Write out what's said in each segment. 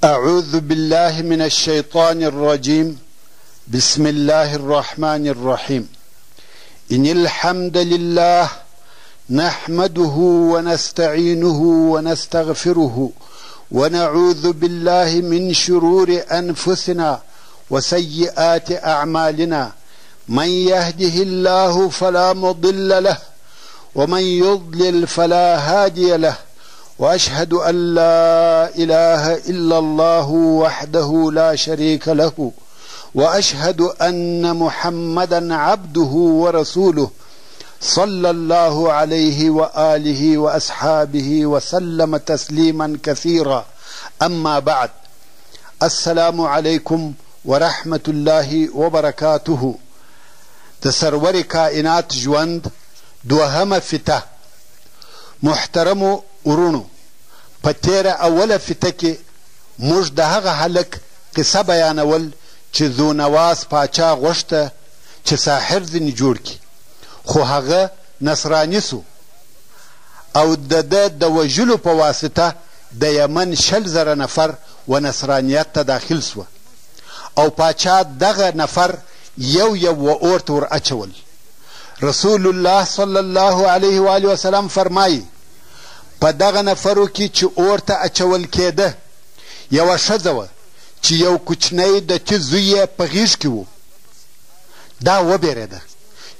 أعوذ بالله من الشيطان الرجيم بسم الله الرحمن الرحيم إن الحمد لله نحمده ونستعينه ونستغفره ونعوذ بالله من شرور أنفسنا وسيئات أعمالنا من يهده الله فلا مضل له ومن يضلل فلا هادي له واشهد ان لا اله الا الله وحده لا شريك له واشهد ان محمدا عبده ورسوله صلى الله عليه واله واصحابه وسلم تسليما كثيرا اما بعد السلام عليكم ورحمه الله وبركاته د سرور کائنات ژوند دوهمه فته محترمو وروڼو! په تېره اوله فته کې موږ د هغه هلک قصه بیانول چې ذو نواس پاچا غوښته چې ساحر ځینې جوړ کړي خو هغه نصراني شو او د ده د وژلو په واسطه د یمن 20,000 نفر و نصرانیت ته داخل شوه او پاچا دغه نفر یو یو و اور ته ور اچول. رسول الله صلی الله علیه و آله وسلم فرمایي، په دغه نفرو کې چې اور ته اچول کېده یوه ښځه وه چې یو کوچنی د تي زوی یې په غېږ کې و. دا وبېرېده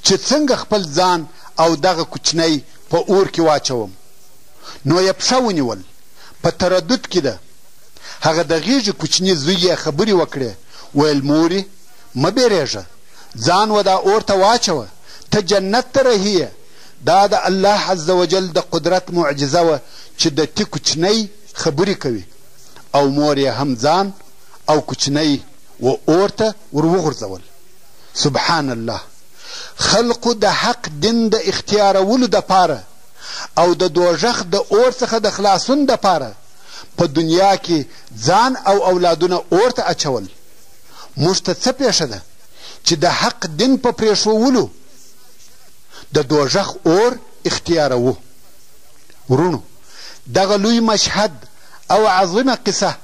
چې څنګه خپل ځان او دغه کوچنی په اور کې واچوم، نو یې پښه ونیول، په تردد کې ده. هغه د غېږې کوچني زوی یې خبرې وکړې، ویل مورې! مه بېرېږه، ځان و دا اور ته واچوه، ته جنت ته رهي یې. دا د الله عزوجل د قدرت معجزه وه چې د تي کوچنی خبرې کوي او مور یې هم ځان او کوچنی و اور ته ور وغورځول. سبحان الله! خلقو د حق دین د اختیارولو دپاره او د دوږخ د اور څخه د خلاصون دپاره په دنیا کې ځان او اولادونه اور ته اچول. موږ ته څه پېښه ده چې د حق دین په پرېښوولو د دوږخ اور اختیاروو؟ وروڼو! دغه لوی مشهد او عظیمه قصه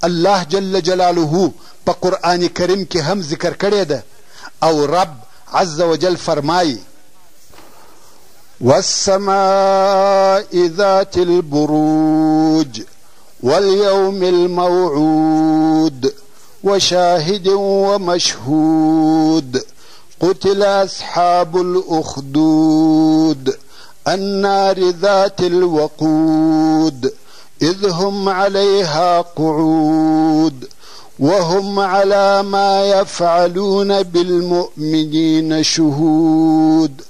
الله جل جلاله په قرآن کریم کې هم ذکر کړې ده او رب عز وجل فرمایي. والسماء ذات البروج واليوم الموعود وشاهد ومشهود قتل أصحاب الأخدود النار ذات الوقود إذ هم عليها قعود وهم على ما يفعلون بالمؤمنين شهود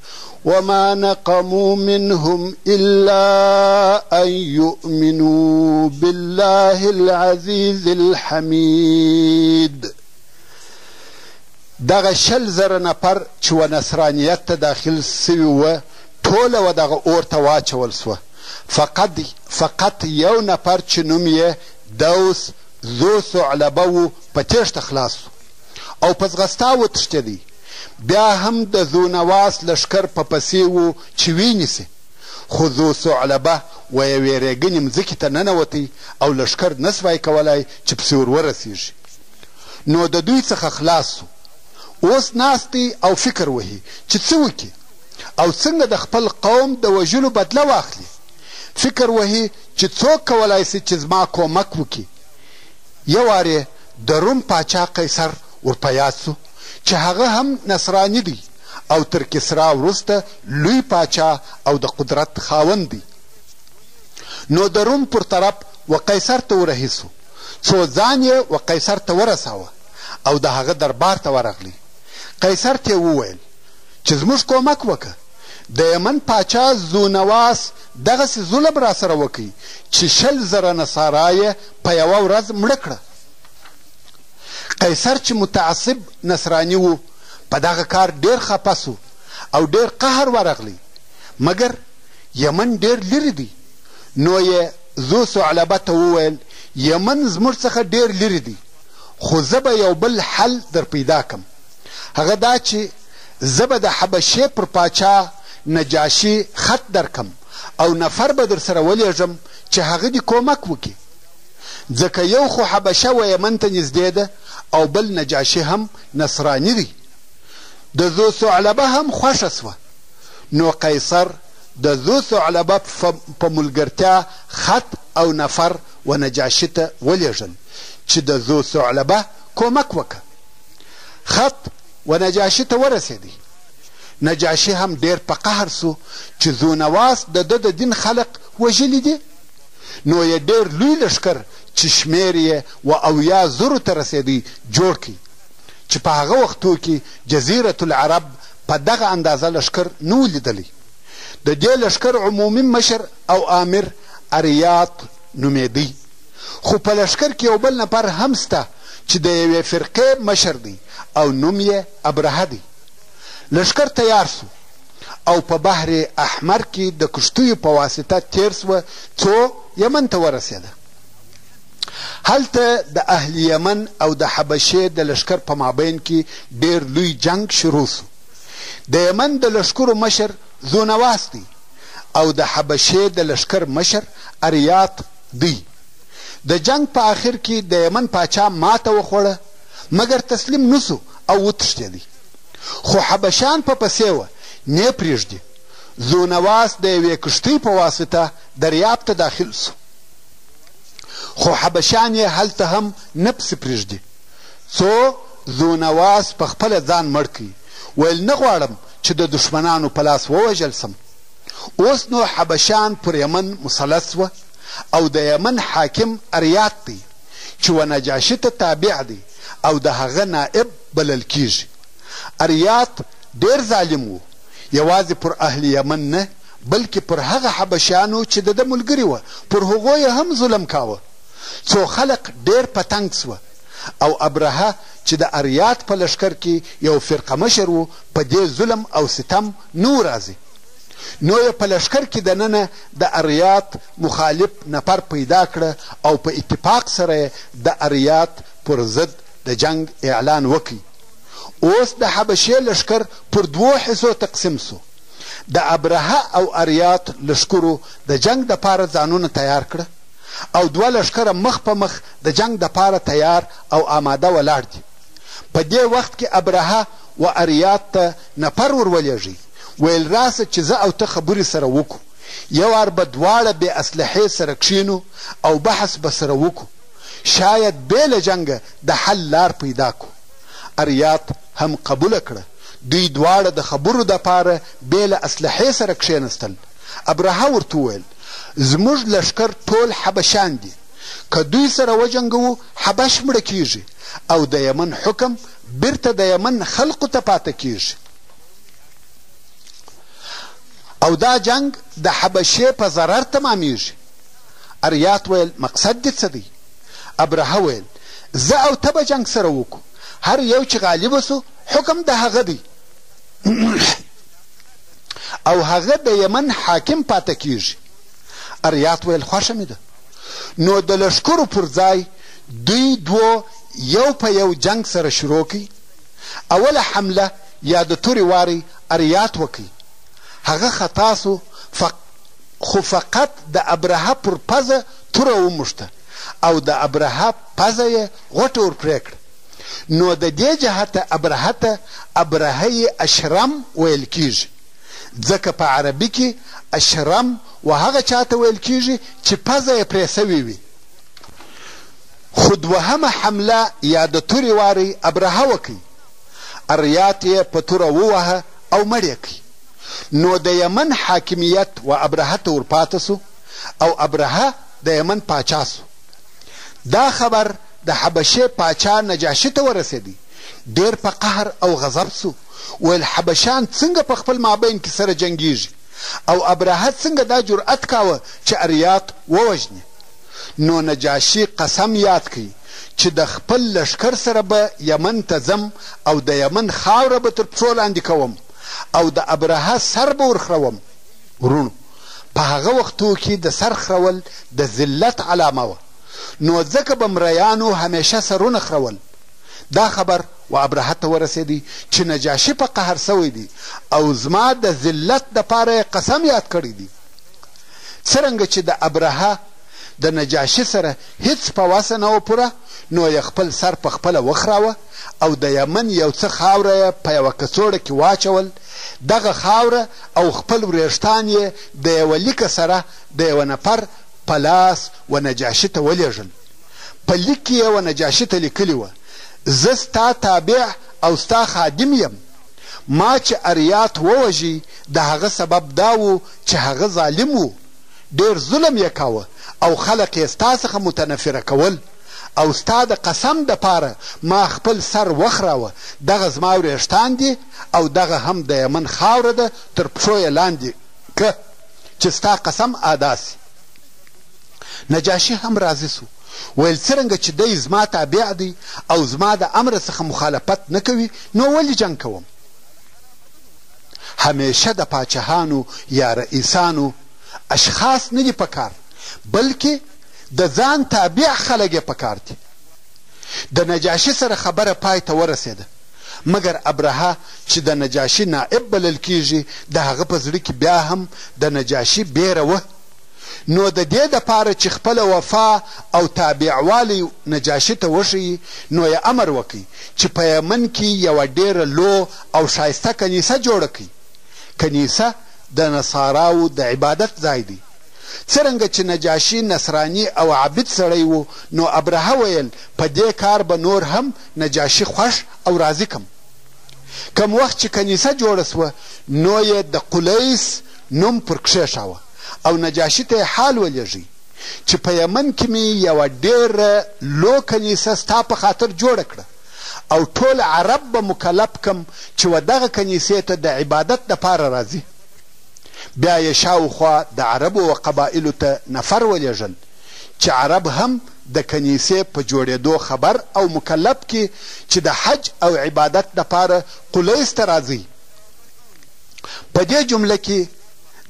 وما نقموا منهم إلا أن يؤمنوا بالله العزيز الحميد دغه 20,000 نفر چې و نصرانیت ته داخل سوي وه ټوله و دغه اور ته واچول سوه فقط فقط یو نفر چې نوم یې دوس ذو ثعلبه و په تېښته خلاص سو او په ځغستا وتښتېدی. بیا هم د ذو نواس لښکر په پسې وو چې ویې نیسي، خو ذو ثعلبه و یوې رېګنې مځکې ته ننوتی او لښکر نه شوای کولای چې پسې ور ورسېږي، نو د دوی څخه خلاص شو. اوس ناست دی او فکر وهي چې څه وکړي او څنګه د خپل قوم د وژلو بدله واخلي. فکر وهي چې څوک کولای شي چې زما کومک وکړي. یو وار یې د روم پاچا قیصر ور په یاد شو. چې هغه هم نصراني دی او تر کسرا وروسته لوی پاچا او د قدرت خاوند دی. نو د روم پر طرف و قیصر ته ورهي شو، څو ځان یې و قیصر ته ورساوه او د هغه دربار ته ورغلی. قیصر ته یې وویل چې زموږ کومک وکړه، د یمن پاچا ذو نواس دغسې ظلم راسره وکړ چې 20,000 نصارا یې په یوه ورځ مړه کړه. قیصر چې متعصب نصراني و، په دغه کار ډېر خپه شو او ډېر قهر ورغلی، مګر یمن ډېر لرې دی، نو یې ذو ثعلبه ته وویل، یمن زموږ څخه ډېر لرې دی، خو زه به یو بل حل در پیدا کړم، هغه دا چې زه به د حبشې پر پاچا نجاشي خط درکړم او نفر به درسره ولېږم چې هغه دې کومک وکړي. ځکه یو خو حبشه و یمن ته نږدې ده او بل نجاشي هم نصراني دی. د ذو ثعلبه هم خوښه شوه، نو قیصر د ذو ثعلبه په ملګرتیا خط او نفر و نجاشي ته ولېږل چې د ذو ثعلبه کومک وکړه. خط و نجاشي ته ورسېدی. نجاشي هم ډېر په قهر شو چې ذو نواس د ده د دین خلق وژلي دي، نو یې ډېر لوی لښکر چې شمېر یې و 70 زرو ته رسېدی جوړ کړ چې په هغه وختو کې جزیرة العرب په دغه اندازه لښکر نه و لیدلی. د دې لښکر عمومي مشر او آمر اریاط نومېدی، خو په لښکر کې یو بل نفر هم شته چې د یوې فرقې مشر دی او نوم یې ابرهه دی. لښکر تیار شو او په بحر احمر کې د کښتیو په واسطه تېر شوه څو یمن ته ورسېده. هلته د اهل یمن او د حبشې د لښکر په مابین کې ډېر لوی جنګ شروع شو. د یمن د لښکرو مشر ذونواس دی او د حبشې د لښکر مشر اریاط دی. د جنګ په آخر کې د یمن پاچا ماته وخوړه مګر تسلیم نه شو او وتښتېدی. خو حبشان په پسې وه، نۀ پرېږدي. ذونواس د یوې کښتۍ په واسطه دریاب ته داخل شو. خو حبشان یې هلته هم نه پسې پرېږدي. څو ذونواس په خپله ځان مړ کړ، ویل نه غواړم چې د دښمنانو په لاس ووژل شم. اوس نو حبشان پر یمن مسلط شوه او د یمن حاکم اریاط دی چې و نجاشي ته تابع دی او د هغه نائب بلل کیږي. اریاط ډېر ظالم و، یوازې پر اهل یمن نه بلکې پر هغه حبشیانو چې د ده ملګري وه پر هغو یې هم ظلم کاوه، څو خلق ډېر په تنګ شوه او ابرهه چې د اریاط په لښکر کې یو فرقه مشر و په دې ظلم او ستم نه و راضي نو یې په لښکر کې دننه د اریاط مخالف نفر پیدا کړه او په اتفاق سره یې د اریاط پر ضد د جنګ اعلان وکړ. اوس د حبشې لښکر پر دوو حصو تقسیم شو. د ابرهه او اریاط لښکرو د جنګ دپاره ځانونه تیار کړه او دوه لښکره مخ په مخ د جنګ دپاره تیار او آماده ولاړ دي. په دې وخت کې ابرهه و اریاط ته نفر ور ولېږی، ویل راسه چې زه او ته خبرې سره وکړو، یو وار به دواړه بې اسلحې سره کښېنو او بحث به سره وکړو، شاید بې له جنګه د حل لار پیدا کړو. اریاط هم قبوله کړه. دوی دواړه د خبرو دپاره بې له اسلحې سره کښېنستل. ابرهه ورته وویل، زموږ لښکر ټول حبشیان دي، که دوی سره وجنګوو حبش مړه کېږي او د یمن حکم بیرته د یمن خلقو ته پاته کېږي او دا جنګ د حبشې په ضرر تمامېږي. اریاط ویل، مقصد دې څه دی؟ ابرهه ویل، زه او ته به جنګ سره وکړو، هر یو چې غالب شو حکم د هغه دی او هغه د یمن حاکم پاته کیږي. اریاط ویل، خوښه مې ده. نو د لښکرو پر ځای دوی دوو یو په یو جنګ سره شروع کړ. اوله حمله یا د تورې واری اریاط وکړ، هغه خطا شو، خو فقط د ابرهه پر پزه توره وموښته او د ابرهه پزه یې غوټه ور پرې کړه. نو د دې جهته ابرهه ته ابرهه اشرم ویل کیږي، ځکه په عربي کې اشرم و هغه چا ته ویل کیږي چې پزه یې پرې شوې وي. خو دوهمه حمله یا د تورې واری ابرهه وکړ، اریاط یې په توره وواهه او مړ یې کړ. نو د یمن حاکمیت و ابرهه ته ورپاته شو او ابرهه د یمن پاچا شو. دا خبر د حبشې پاچا نجاشي ته ورسېدی، ډېر په قهر او غضب شو، ویل حبشان څنګه په خپل مابین کې سره جنګېږي او ابرهه څنګه دا جرأت کاوه چې اریاط ووژني؟ نو نجاشي قسم یاد کړ چې د خپل لښکر سره به یمن ته ځم او د یمن خاوره به تر پښو لاندې کوم او د ابرهه سر به ورخروم. وروڼو! په هغه وختو کې د سر خرول د ذلت علامه وه، نو ځکه به مریانو همیشه سرونه خرول. دا خبر و ابرهه ته ورسېدی چې نجاشي په قهر شوی دی او زما د ذلت دپاره یې قسم یاد کړی دی. څرنګه چې د ابرهه د نجاشي سره هیڅ په وسه نه وه پوره، نو یې خپل سر په خپله وخراوه او د یمن یو څه خاوره یې په یوه کڅوړه کې واچول، دغه خاوره او خپل وریښتان یې د یوه لیکه سره د یوه نفر په لاس و نجاشي ته ولیږل. په لیک کې یې و نجاشي ته لیکلي وه، زه ستا تابع او ستا خادم یم، ما چې اریات ووژی د هغه سبب دا وو چې هغه ظالم وو، ډېر ظلم یې کاوه او خلق یې ستا څخه متنفره کول او ستا د قسم دپاره ما خپل سر وخراوه، دغه زما وریښتان دي او دغه هم د یمن خاوره ده تر پښو یې لاندې که چې ستا قسم آدا شي. نجاشي هم راضي شو، ویل څرنګه چې دی زما تابع دی او زما د امر څخه مخالفت نه کوي نو ولې جنګ کوم؟ همیشه د پاچهانو یا رئیسانو اشخاص نه دي پکار بلکې د ځان تابع خلک یې پکار دي. د نجاشي سره خبره پای ته ورسېده، مګر ابرهه چې د نجاشي نائب بلل کېږي د هغه په زړه کې بیا هم د نجاشي بېره وه، نو د دې دپاره چې خپله وفا او تابعوالی نجاشي ته وښيي نو یې امر وکړ چې په یمن کې یوه ډېره لو او ښایسته کنیسه جوړه کړئ. کنیسه د نصاراوو د عبادت ځای دی. څرنګه چې نجاشي نصراني او عابد سړی و نو ابرهه ویل په دې کار به نور هم نجاشي خوښ او راضي کړم. کوم وخت چې کنیسه جوړه شوه نو یې د قلیس نوم پر کښېښاوه او نجاشي ته یې حال ولېږی چې په یمن کې مې یوه ډېره لو کنیسه ستا په خاطر جوړه کړه او ټول عرب به مکلف کړم چې و دغه کنیسې ته د عبادت دپاره راځي. بیا یې شاوخوا د عربو و قبایلو ته نفر ولېږل چې عرب هم د کنیسې په جوړېدو خبر او مکلف کړي چې د حج او عبادت دپاره قلیس ته راځئ. په دې جمله کې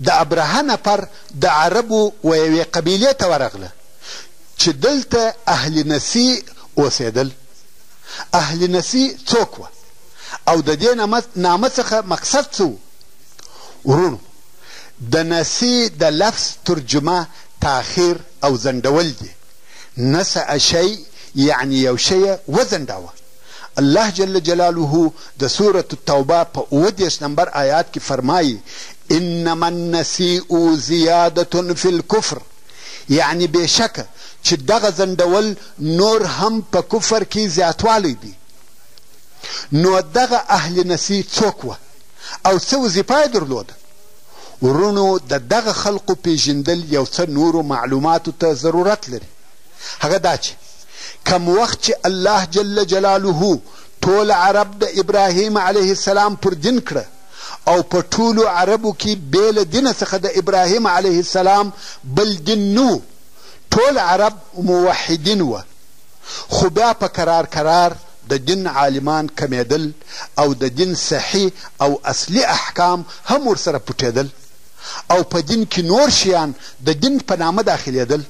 د ابرهه نفر د عربو و یوې قبیلې ته ورغله چې دلته اهل نسیء اوسېدل. اهل نسیء څوک وه او د دې نامه څخه مقصد څه وو؟ وروڼو! د نسیء د لفظ ترجمه تاخیر او ځنډول دي، نسأ شیء یعنې یو شی یې وځنډاوه. الله جل جلاله د سورة التوبه په 37 نمبر آیات کې فرمایي، انما النسیء زیادة فی الکفر، یعنې بې شکه چې دغه ځنډول نور هم په کفر کې زیاتوالی دی. نو دغه اهل نسیء څوک وه او څه وظیفه یې درلوده؟ وروڼو د دغه خلقو پېژندل یو څه نورو معلوماتو ته ضرورت لري، هغه دا چې کوم وخت چې الله جل جلاله ټول عرب د ابراهیم علیه السلام پر دین کړه او په ټولو عربو کې بې له دینه څخه د ابراهیم علیه السلام بل دین نه وو، ټول عرب موحدین وه، خو بیا په کرار کرار د دین عالمان کمېدل او د دین صحیح او اصلي احکام هم ورسره پټېدل او په دین کې نور شیان د دین په نامه داخلېدل.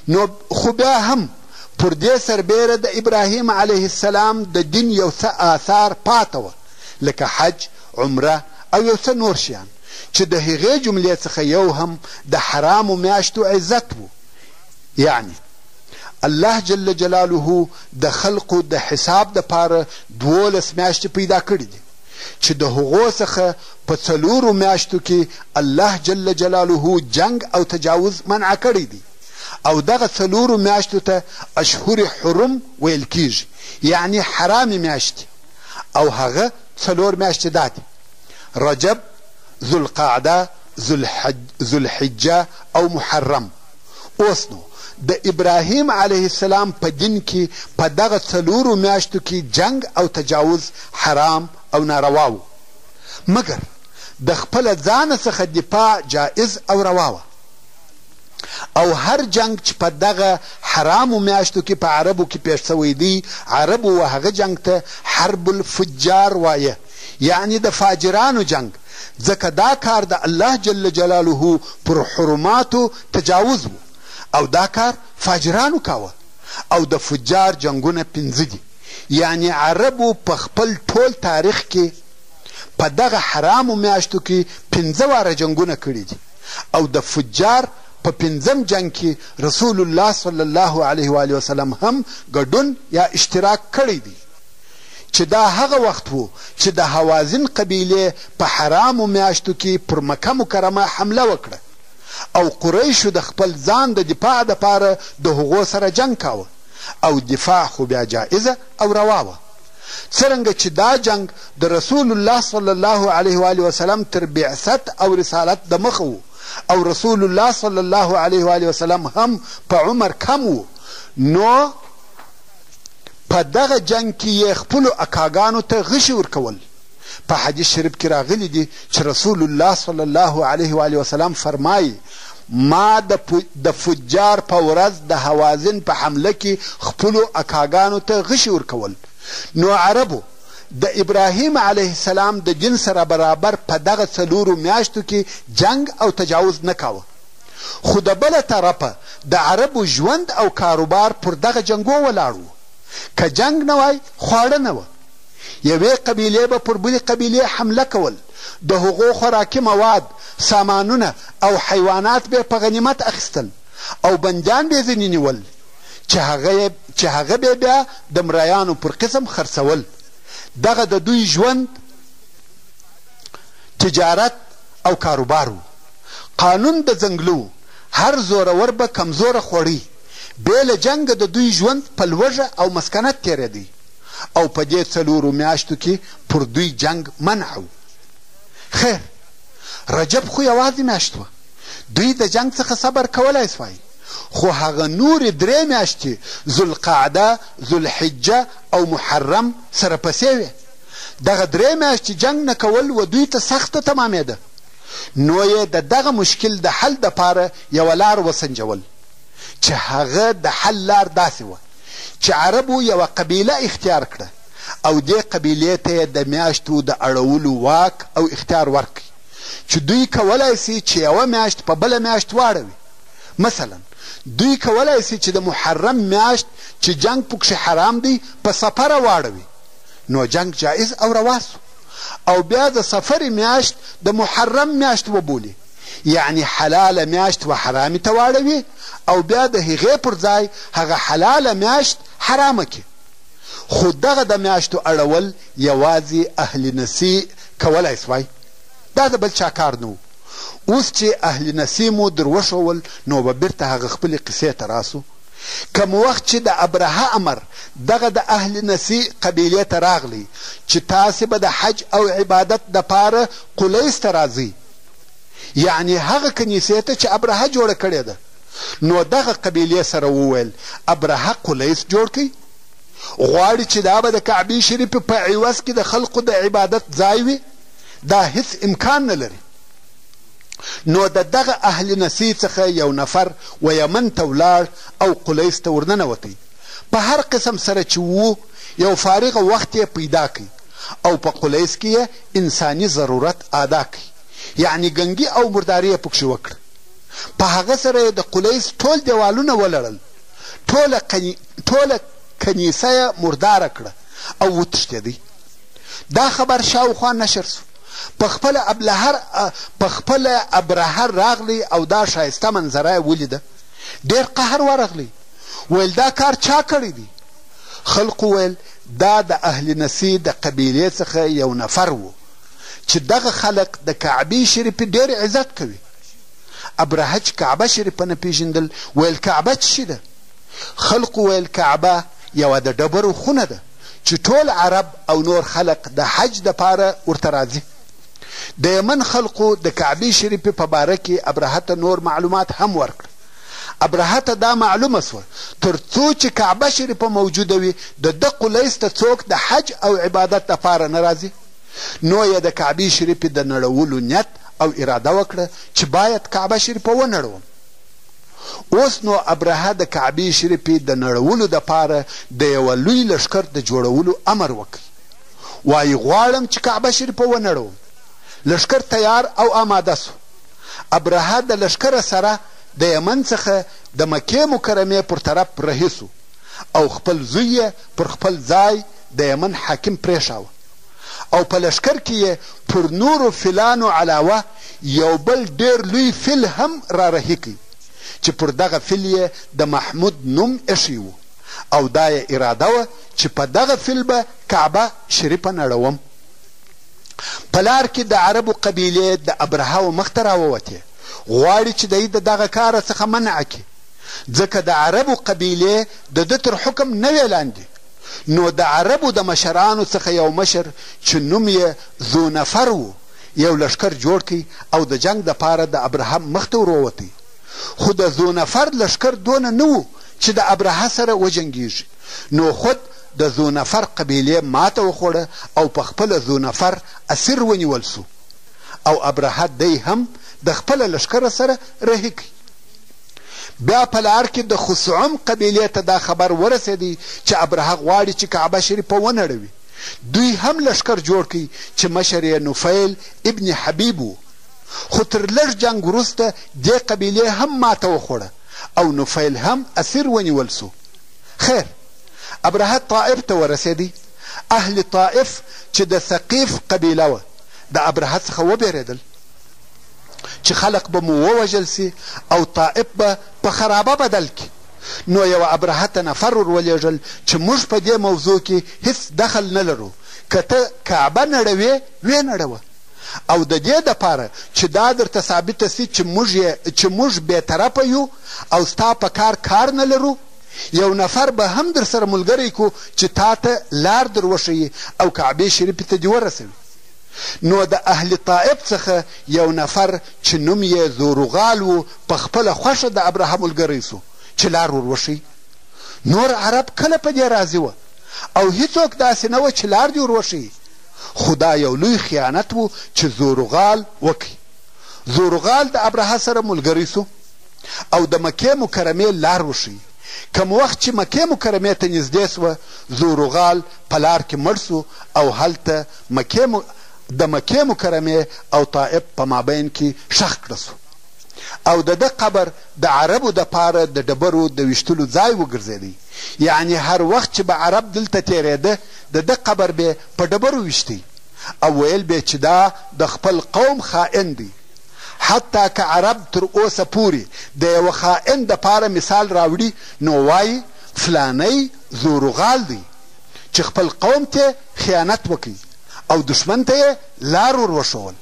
نو خو بیا هم پر دې سربېره د ابراهیم علیه السلام د دین یو څه آثار پاته وه لکه حج، عمره او یو څه نور شیان چې د هغې جملې څخه یو هم د حرامو میاشتو عزت وو یعنې الله جل جلاله د خلقو د حساب دپاره 12 میاشتې پیدا کړي دي چې د هغو څخه په څلورو میاشتو کې الله جل جلاله جنګ او تجاوز منع کړی دی او دغه څلورو میاشتو ته اشهر حرم ویل کیږي یعنی حرامې میاشتې او هغه څلور میاشتې دا دي رجب، ذوالقعده، ذوالحجه او محرم. اوس نو د ابراهیم علیه السلام په دین کې په دغه څلورو میاشتو کې جنګ او تجاوز حرام او ناروا وو مګر د خپله ځانه څخه دفاع جائز او روا وه او هر جنګ چې په دغه حرامو میاشتو کې په عربو کې پېښ شوی دی عربو و هغه جنګ ته حرب الفجار وایه یعنې د فاجرانو جنګ ځکه دا کار د الله جل جلاله پر حرماتو تجاوز وو او دا کار فاجرانو کاوه او د فجار جنګونه پنځه دي یعنې عربو په خپل ټول تاریخ کې په دغه حرامو میاشتو کې پنځه واره جنګونه کړي دي او د فجار په پنځم جنګ کې رسول الله صلی الله علیه و آله وسلم هم ګډون یا اشتراک کړی دی چې دا هغه وخت وو چې د هوازن قبیلې په حرامو میاشتو کې پر مکه مکرمه حمله وکړه او قریشو د خپل ځان د دفاع دپاره د هغو سره جنګ کاوه او دفاع خو بیا جائزه او روا وه. څرنګه چې دا جنګ د رسول الله صلی الله علیه و آله وسلم تر بعثت او رسالت د مخه وو او رسول الله صلی الله علیه و آله وسلم هم په عمر کم وو نو په دغه جنګ کې یې خپلو اکاګانو ته غشي ورکول. په حدیث شریف کې راغلي دي چې رسول الله صلی الله علیه و آله وسلم فرمایي، ما د د فجار په ورځ د هوازن په حمله کې خپلو اکاګانو ته غشي ورکول. نو عربو د ابراهیم علیه السلام د دین سره برابر په دغه څلورو میاشتو کې جنګ او تجاوز نه کاوه. خو د بله طرفه د عربو ژوند او کاروبار پر دغه جنګو ولاړ وو. که جنګ نه وای خواړه نه وه. یوې قبیلې به پر بلې قبیلې حمله کول، د هغو خوراکي مواد، سامانونه او حیوانات به یې په غنیمت اخیستل او بندیان به یې ځینې نیول چې هغه چې هغه به یې بیا د مریانو پر قسم خرڅول. دغه د دوی ژوند، تجارت او کاروبار و. قانون د ځنګله و، هر زورور به کمزوره خوړی. بې له جنګه د دوی ژوند په لوږه او مسکنت تېرېدی. او په دې څلورو میاشتو کې پر دوی جنګ منع و. خیر، رجب خو یوازې میاشت وه، دوی د جنګ څخه صبر کولای شوای، خو هغه نورې درې میاشتې ذوالقعده، ذوالحجه او محرم سره پسې وې. دغه درې میاشتې جنګ نه کول و دوی ته سخته تمامېده، نو یې د دغه مشکل د حل دپاره یوه لار وسنجول، چې هغه د حل لار داسې وه. چې عربو یوه قبیله اختیار کړه او دې قبیلې ته یې د میاشتو د اړولو واک او اختیار ورکړ چې دوی کولای شي چې یوه میاشت په بله میاشت واړوي. مثلا دوی کولای شي چې د محرم میاشت چې جنګ پکښې حرام دی په صفره واړوي نو جنګ جائز او روا شو او بیا د صفر میاشت د محرم میاشت وبولي یعنې حلاله میاشت و حرامې ته واړوي او بیا د هغې پر ځای هغه حلاله میاشت حرامه کړي. خو دغه د میاشتو اړول یوازې اهل نسیء کولای شوای، دا د بل چا کار نه و. اوس چې اهل نسیء مو در وښوول نو به بیرته هغه خپلې قصې ته راشو. کوم وخت چې د ابرهه امر دغه د اهل نسیء قبیلې ته راغلی چې تاسې به د حج او عبادت دپاره قلیس ته راځئ، یعنې هغه کنیسې ته چې ابرهه جوړه کړې ده. نو دغه قبیلې سره وویل، ابرهه قلیس جوړ کړ، غواړي چې دا به د کعبې شریفې په عوض کې د خلقو د عبادت ځای وي، دا هیڅ امکان نه لري. نو د دغه اهل نسي څخه یو نفر و یمن ته ولاړ او قلیس ته ورننوتی، په هر قسم سره چې وو یو فارغ وخت یې پیدا کړ او په قلیس کې یې انساني ضرورت آدا کړ. یعنې ګنګي او مرداري یې پکښې وکړه. په هغه سره یې د قلیس ټول دېوالونه ولړل، ټوله ټوله کنیسه یې مرداره کړه او وتښتېدی. دا خبر شاوخوا نشر شو. په خپله ابلهر په خپله ابرهه راغلی او دا ښایسته منظره یې ولیده. ډېر قهر ورغلی، ویل دا کار چا کړی دی؟ خلقو ویل دا د اهل نسي د قبیلې څخه یو نفر و. چې دغه خلق د کعبې شریفې ډېر عزت کوي. ابرهه چې کعبه شریفه نه پېژندل، ویل کعبه څه شي ده؟ خلقو ویل کعبه یوه د ډبرو خونه ده چې ټول عرب او نور خلق د حج دپاره ورته راځي. د یمن خلقو د کعبې شریفې په باره کې ابرهه ته نور معلومات هم ورکړل. ابرهه ته دا معلومه شوه تر څو چې کعبه شریفه موجوده وي د ده قلیس ته څوک د حج او عبادت دپاره نه راځي. نو یې د کعبې شریفې د نړولو نیت او اراده وکړه چې باید کعبه شریفه ونړوم. اوس نو ابرهه د کعبې شریفې د نړولو دپاره د یوه لوی لښکر د جوړولو امر وکړ. وایي غواړم چې کعبه شریفه ونړوم. لښکر تیار او آماده شو. ابرهه د لښکره سره د یمن څخه د مکې مکرمې پر طرف رهي شو او خپل زوی یې پر خپل ځای د یمن حاکم پرېښاوه. او په لښکر کې یې پر نورو فیلانو علاوه یو بل ډېر لوی فیل هم را رهي کړ. چې پر دغه فیل یې د محمود نوم ایښی و او دا یې اراده وه چې په دغه فیل به کعبه شریفه نړوم. په لار کې د عربو قبیلې د ابرهه و مخته راووتې، غواړي چې دی د دغه کاره څخه منع کړي، ځکه د عربو قبیلې د ده تر حکم نه وې لاندې، نو د عربو د مشرانو څخه یو مشر چې نوم یې ذونفر و، یو لښکر جوړ کړ او د جنګ دپاره د ابرهه مخته ورووتی، خو د ذونفر لښکر دونه نه و چې د ابرهه سره وجنګیږي، نو خود د ذونفر قبیلې ماته وخوړه او په خپله ذونفر اسیر ونیول شو او ابرهه دی هم د خپله لښکره سره رهي کړ. بیا په لار کې د خثعم قبیلې ته دا خبر ورسېدی چې ابرهه غواړي چې کعبه شریفه ونړوي. دوی هم لښکر جوړ کړ چې مشر یې نفیل ابن حبیب و. خو تر لږ جنګ وروسته دې قبیلې هم ماته وخوړه او نفیل هم اسیر ونیول شو. خیر، ابرهه طائف ته ورسېدی. اهل طائف چې د ثقیف قبیله وه، د ابرهه څخه وبېرېدل چې خلق به مو ووژل شي او طائف به په خرابه بدل کړي. نو یوه ابرهه ته نفر ور ولېږل چې موږ په دې موضوع کې هیڅ دخل نه لرو، که ته کعبه نړوې، ویې نړوه او د دې لپاره چې دا درته ثابته شي چې موږ یې چې موږ بې طرفه یو او ستا په کار کار نه لرو، یو نفر به هم درسره ملګری کړو چې تا ته لار در وښیي او کعبې شریفې ته دې ورسوي. نو د اهل طائف څخه یو نفر چې نوم یې ذوروغال و په خپله خوښه د ابرهه ملګری شو چې لار ور وښیي. نور عرب کله په دې راضي وه او هیڅوک داسې نه وه چې لار دې ور وښیي، خو دا یو لوی خیانت و چې ذوروغال وکړ. ذوروغال د ابرهه سره ملګری شو او د مکې مکرمې لار وښیي. کوم وخت چې مکې مکرمې ته نږدې شوه، ذوروغال په لار کې مړ شو او هلته مکې د مکې مکرمې او طائف په مابین کې ښخ کړه شو او د ده قبر د عربو دپاره د ډبرو د ویشتلو ځای وګرځېدی، یعنې هر وخت چې به عرب دلته تېرېده د ده قبر به په ډبرو ویشتی او ویل به چې دا د خپل قوم خائن دی. حتی که عرب تر اوسه پورې د یوه خائن دپاره مثال راوړي نو وایي فلانی زوروغال دی چې خپل قوم ته خیانت وکړ او دښمن ته یې لار ور وښول.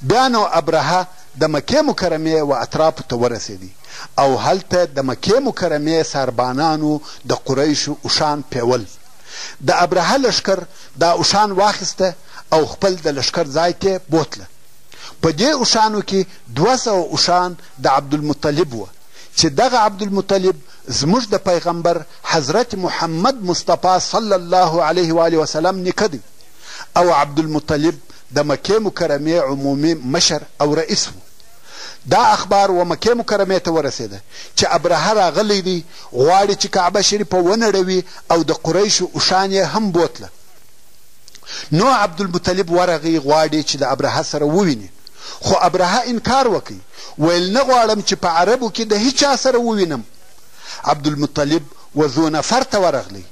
بیا نو ابرهه د مکې مکرمې و اطرافو ته ورسېدی او هلته د مکې مکرمې ساربانانو د قریشو اوښان پېول. د ابرهه لښکر دا اوښان واخیسته او خپل د لښکر ځای ته بوتله. په دې اوښانو کې 200 اوښان د عبدالمطلب وه چې دغه عبدالمطلب زموږ د پیغمبر حضرت محمد مصطفی صلی الله علیه و آله وسلم نیکه دی او عبدالمطلب د مکې مکرمې عمومي مشر او رئیس و. دا اخبار و مکې مکرمې ته ورسېده چې ابرهه راغلی دی، غواړي چې کعبه شریفه ونړوي او د قریشو اوښان یې هم بوتله. نو عبدالمطلب ورغی غواړي چې د ابرهه سره وویني، خو ابرهه انکار وکړ، ویل نه غواړم چې په عربو کې د هیچا سره ووینم. عبدالمطلب و ذو نفر ته ورغلی،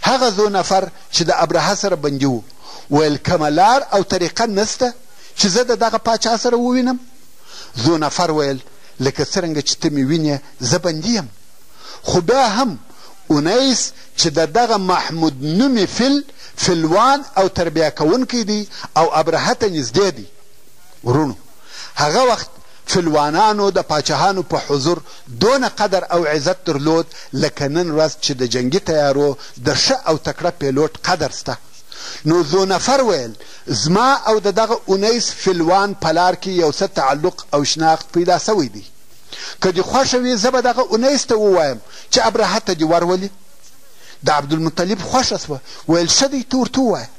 هغه ذو نفر چې د ابرهه سره بندي و، ویل کومه لار او طریقه نشته چې زه د دغه پاچا سره ووینم؟ ذو نفر ویل لکه څرنګه چې ته مې وینې زه بندي یم، خو بیا هم انیس چې د دغه محمود نومي فیل فیلوان او تربیه کوونکی دی او ابرهه ته نږدې دی. وروڼو! هغه وخت فیلوانانو د پاچهانو په حضور دونه قدر او عزت درلود لکه نن ورځ چې د جنګي طیارو د ښه او تکړه پیلوټ قدر شته. نو ذو نفر ویل، زما او د دغه انیس فیلوان په لار کې یو څه تعلق او شناخت پیدا شوی دی. که دې خوښه وي زه به دغه انیس ته ووایم چې ابرهه ته دې ورولي. د عبدالمطلب خوښه شوه، ویل ښه دی ته ورته ووایه.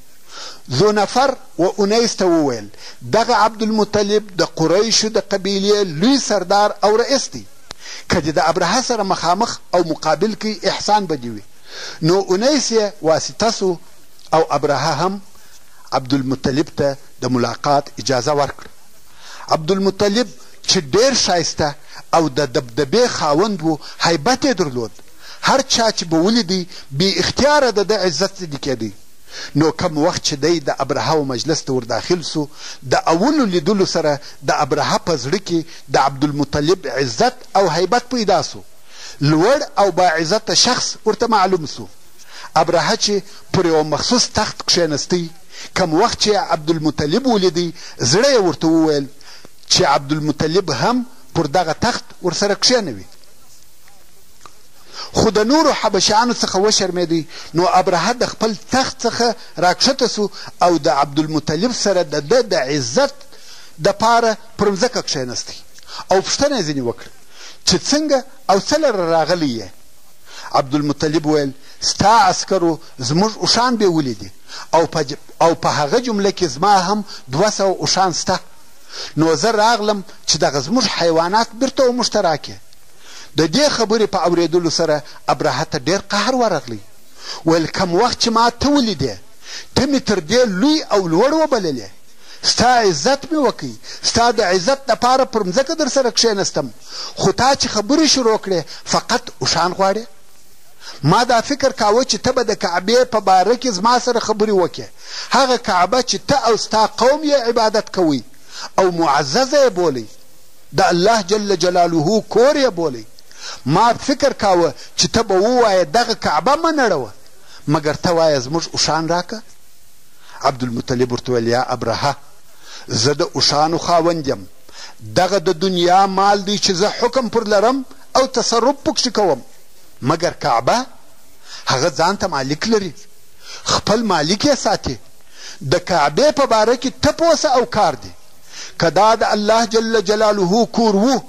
ذو نفر و انیس ته وویل، دغه عبدالمطلب د قریشو د قبیلې لوی سردار او رئیس دی، که دې د ابرهه سره مخامخ او مقابل کړ احسان به دې وي. نو انیس یې واسطه شو او ابرهه هم عبدالمطلب ته د ملاقات اجازه ورکړه. عبدالمطلب چې ډېر ښایسته او د دبدبې خاوند و، هیبت یې درلود، هر چا چې به ولیدی، بې اختیاره د ده عزت ځنې کېدی. نو کوم وخت چې دی د ابرهه و مجلس ته ورداخل سو، د اولو لیدلو سره د ابرهه په زړه کې د عبدالمطلب عزت او هیبت پیدا سو، لوړ او باعزته شخص ورته معلوم سو. ابرهه چې پر یوه مخصوص تخت کښېنستی، کوم وخت چې یې عبدالمطلب ولیدی، زړه یې ورته وویل چې عبدالمطلب هم پر دغه تخت ورسره کښېنوي. خو د نورو حبشیانو څخه وشرمېدی، نو ابرهه د خپل تخت څخه راکښته شو او د عبدالمطلب سره د ده د عزت د پاره پر مځکه کښېنستی او پوښتنه یې ځینې وکړه چې څنګه او څه لره راغلی یې؟ عبدالمطلب ویل، ستا عسکرو زموږ اوښان بېولي دي او په او په هغه جمله کې زما هم 200 اوښان شته، نو زه راغلم چې دغه زموږ حیوانات بیرته وموږ ته راکړې. د دې خبرې په اورېدلو سره ابرهه ته ډېر قهر ورغلی، ویل کوم وخت چې ما ته ولیدې، ته مې تر دې لوی او لوړ وبللې، ستا عزت مې وکړ، ستا د عزت لپاره پر مځکه درسره کښېنستم، خو تا چې خبرې شروع کړې، فقط اوښان غواړې؟ ما دا فکر کاوه چې ته به د کعبې په باره کې زما سره خبرې وکړې، هغه کعبه چې ته او ستا قوم یې عبادت کوئ او معززه یې بولئ. د الله جل جلاله کور یې بولی، ما فکر کاوه چې ته به ووایې دغه کعبه مه نړوه، مګر ته وایې زموږ اوښان راکړه؟ عبدالمطلب ورته وویل، یا ابرهه! زه د اوښانو خاوند یم، دغه د دنیا مال دی چې زه حکم پر لرم او تصرف پکښې کوم، مګر کعبه هغه ځان ته مالک لري، خپل مالک یې ساتي، د کعبې په باره کې ته پوه سه او کار دې. که دا د الله جل جلاله کور وو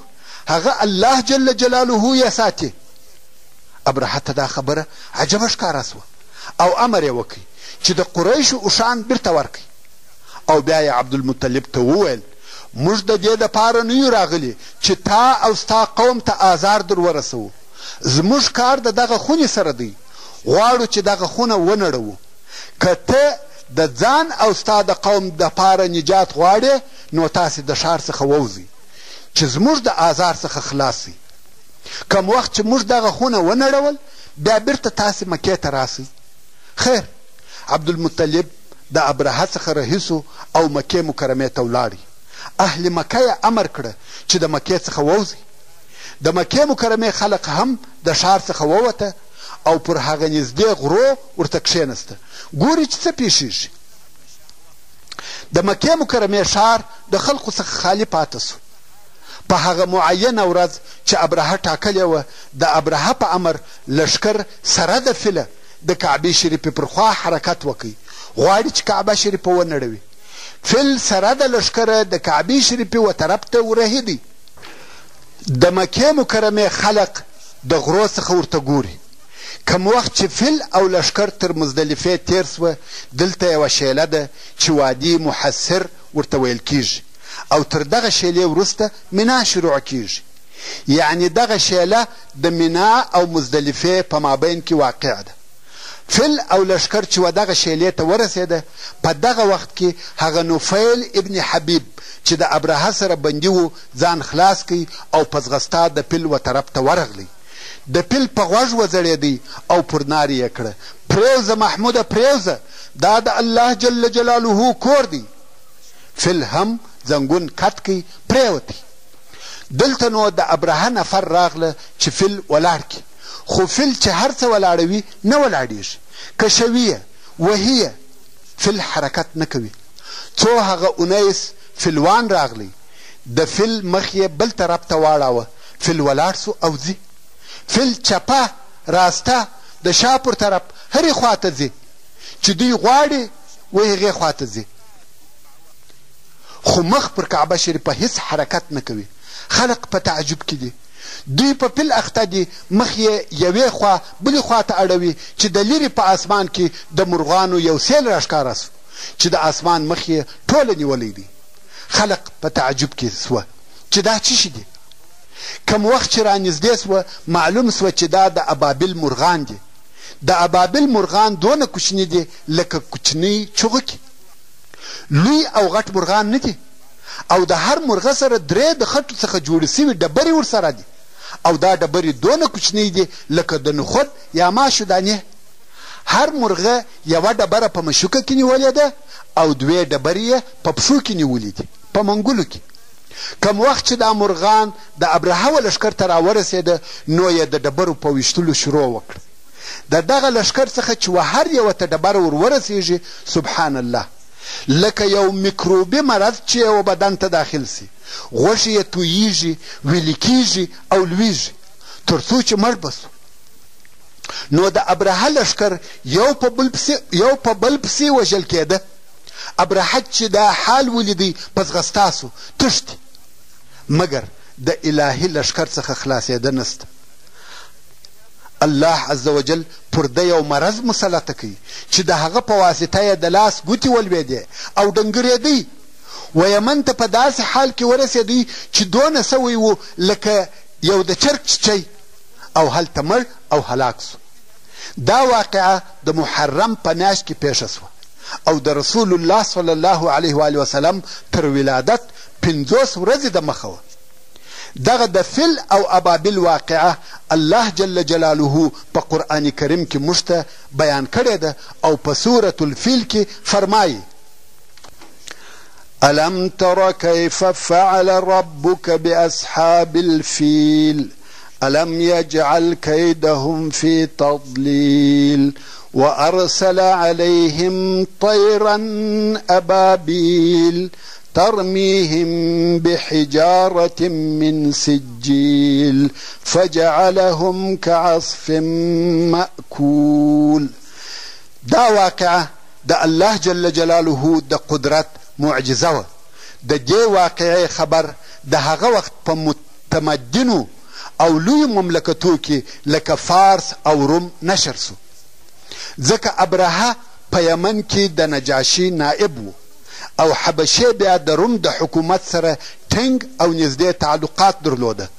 هغه الله جل جلاله یې ساتي. ابرهه ته دا خبره عجبه ښکاره شوه او امر یې وکړ چې د قریشو اوښان بیرته ورکړئ او بیا یې عبدالمطلب ته وویل موږ د دې دپاره نه یو راغلي چې تا او ستا قوم ته آزار در ورسوو، زموږ کار د دغه خونې سره دی، غواړو چې دغه خونه ونړوو. که ته د ځان او ستا د قوم دپاره نجات غواړې نو تاسې د ښار څخه ووځئ چې زموږ د آزار څخه خلاص شئ. کوم وخت چې موږ دغه خونه ونړول بیا بیرته تاسې مکې ته راشئ. خیر عبدالمطلب د ابرهه څخه رهي شو او مکې مکرمې ته ولاړی. اهل مکه یې امر کړه چې د مکې څخه ووځئ. د مکې مکرمې خلق هم د ښار څخه ووته او پر هغه نږدې غرو ورته کښېنسته، ګوري چې څه پېښېږي. د مکې مکرمې ښار د خلقو څخه خالي پاته شو. په هغه معینه ورځ چې ابرهه ټاکلې وه، د ابرهه په امر لښکر سره د فیله د کعبې شریفې پر خوا حرکت وکړ، غواړي چې کعبه شریفه ونړوي. فیل سره د لښکره د کعبې شریفې و طرف ته ورهي دی. د مکې مکرمې خلق د غرو څخه ورته ګوري. کوم وخت چې فیل او لښکر تر مزدلفې تېر شوه، دلته یوه شېله ده چې وادي محسر ورته ویل کېږي او تر دغه شېلې وروسته مینا شروع کېږي. یعنې دغه شېله د مینا او مزدلفې په مابین کې واقع ده. فیل او لښکر چې ودغه شېلې ته ورسېده، په دغه وخت کې هغه نفیل ابن حبیب چې د ابرهه سره بندي و، ځان خلاص کړ او په ځغستا د فیل وطرف ته ورغلی. د فیل په غوږ وځړېدی او پر نارې یې کړه، پرېوځه محموده پرېوځه! دا د الله جل جلاله کور دی. فیل هم ځنګون کت کړ پرېوتی. دلته نو د ابرهه نفر راغله چې فیل ولاړ کړي، خو فیل چې هر څه ولاړوي نه ولاړېږي، کشوي یې، وهي یې، فیل حرکت نه کوي. څو هغه انیس فیلوان راغلی، د فیل مخ یې بل طرف ته واړاوه، فیل ولاړ شو او ځي. فیل چپه، راسته، د شا پر طرف هرې خوا ته ځي، چې دوی غواړي و هغې خوا ته ځي، خو مخ پر کعبه شریفه هیڅ حرکت نه کوي. خلق په تعجب کې دي. دوی په فیل اخته دي، مخ یې یوې خوا بلې خوا ته اړوي چې د لیرې په اسمان کې د مرغانو یو سیل راښکاره شو چې د اسمان مخ یې ټوله نیولی دی. خلق په تعجب کې شوه چې دا څه شي دي؟ کوم وخت چې رانږدې شوه معلوم شوه چې دا د ابابیل مرغان دي. د ابابیل مرغان دونه کوچني دي لکه کوچنۍ چوغکې. لوی او غټ مرغان نه دي او د هر مرغه سره درې د خټو څخه جوړې شوې ډبرې ورسره دي او دا ډبرې دونه کوچنۍ دي لکه د نخود یا ماشو دانې. هر مرغه یوه ډبره په مشوکه کې نیولې ده او دوې ډبرې یې په پښو کې نیولې دي، په منګولو کې. کوم وخت چې دا مرغان د ابرهه و لښکر ته راورسېده نو یې د ډبرو په ویشتلو شروع وکړه. د دغه لښکر څخه چې و هر یوه ته ډبره ور ورسېږي، سبحان الله! لکه یو میکروبي مرض چې یوه بدن ته داخل شي، غوښې یې تویېږي، ویلي کېږي او لوېږي، تر څو چې مړ به شو. نو د ابرهه لښکر یو په بل پسې یو په بل پسې وژل کېده. ابرهه چې دا حال ولیدی په ځغستا شو، تښتي، مګر د الهي لښکر څخه خلاصېده نشته. الله عزوجل پر ده یو مرض مسلط کړ چې د هغه په واسطه یې د لاس ګوتې ولوېدې او ډنګرېدی. و یمن ته په داسې حال کې ورسېدی چې دونه سوی و لکه یو د چرګ چیچی او هلته مړ او هلاک شو. دا واقعه د محرم په میاشت کې پېښه شوه او د رسول الله صلی الله علیه وآله وسلم تر ولادت 50 ورځې د مخه وه. دغه د فیل او ابابیل واقعه الله جل جلاله په قرآن کریم کې موږ ته بیان کړې ده او په سورة الفیل کې فرمایي. ألم تر كيف فعل ربك بأصحاب الفيل ألم يجعل كيدهم في تضليل وأرسل عليهم طيرا أبابيل ترميهم بحجارة من سجيل فجعلهم كعصف مأكول. دا واقعه د الله جل جلاله د قدرت معجزه وه. د دې واقعې خبر د هغه وخت په متمدنو او لویو مملکتو کې لکه فارس او روم نشر شو. ځکه ابرهه په یمن کې د نجاشي نائب و او حبشې بیا د روم د حکومت سره ټینګ او نږدې تعلقات درلوده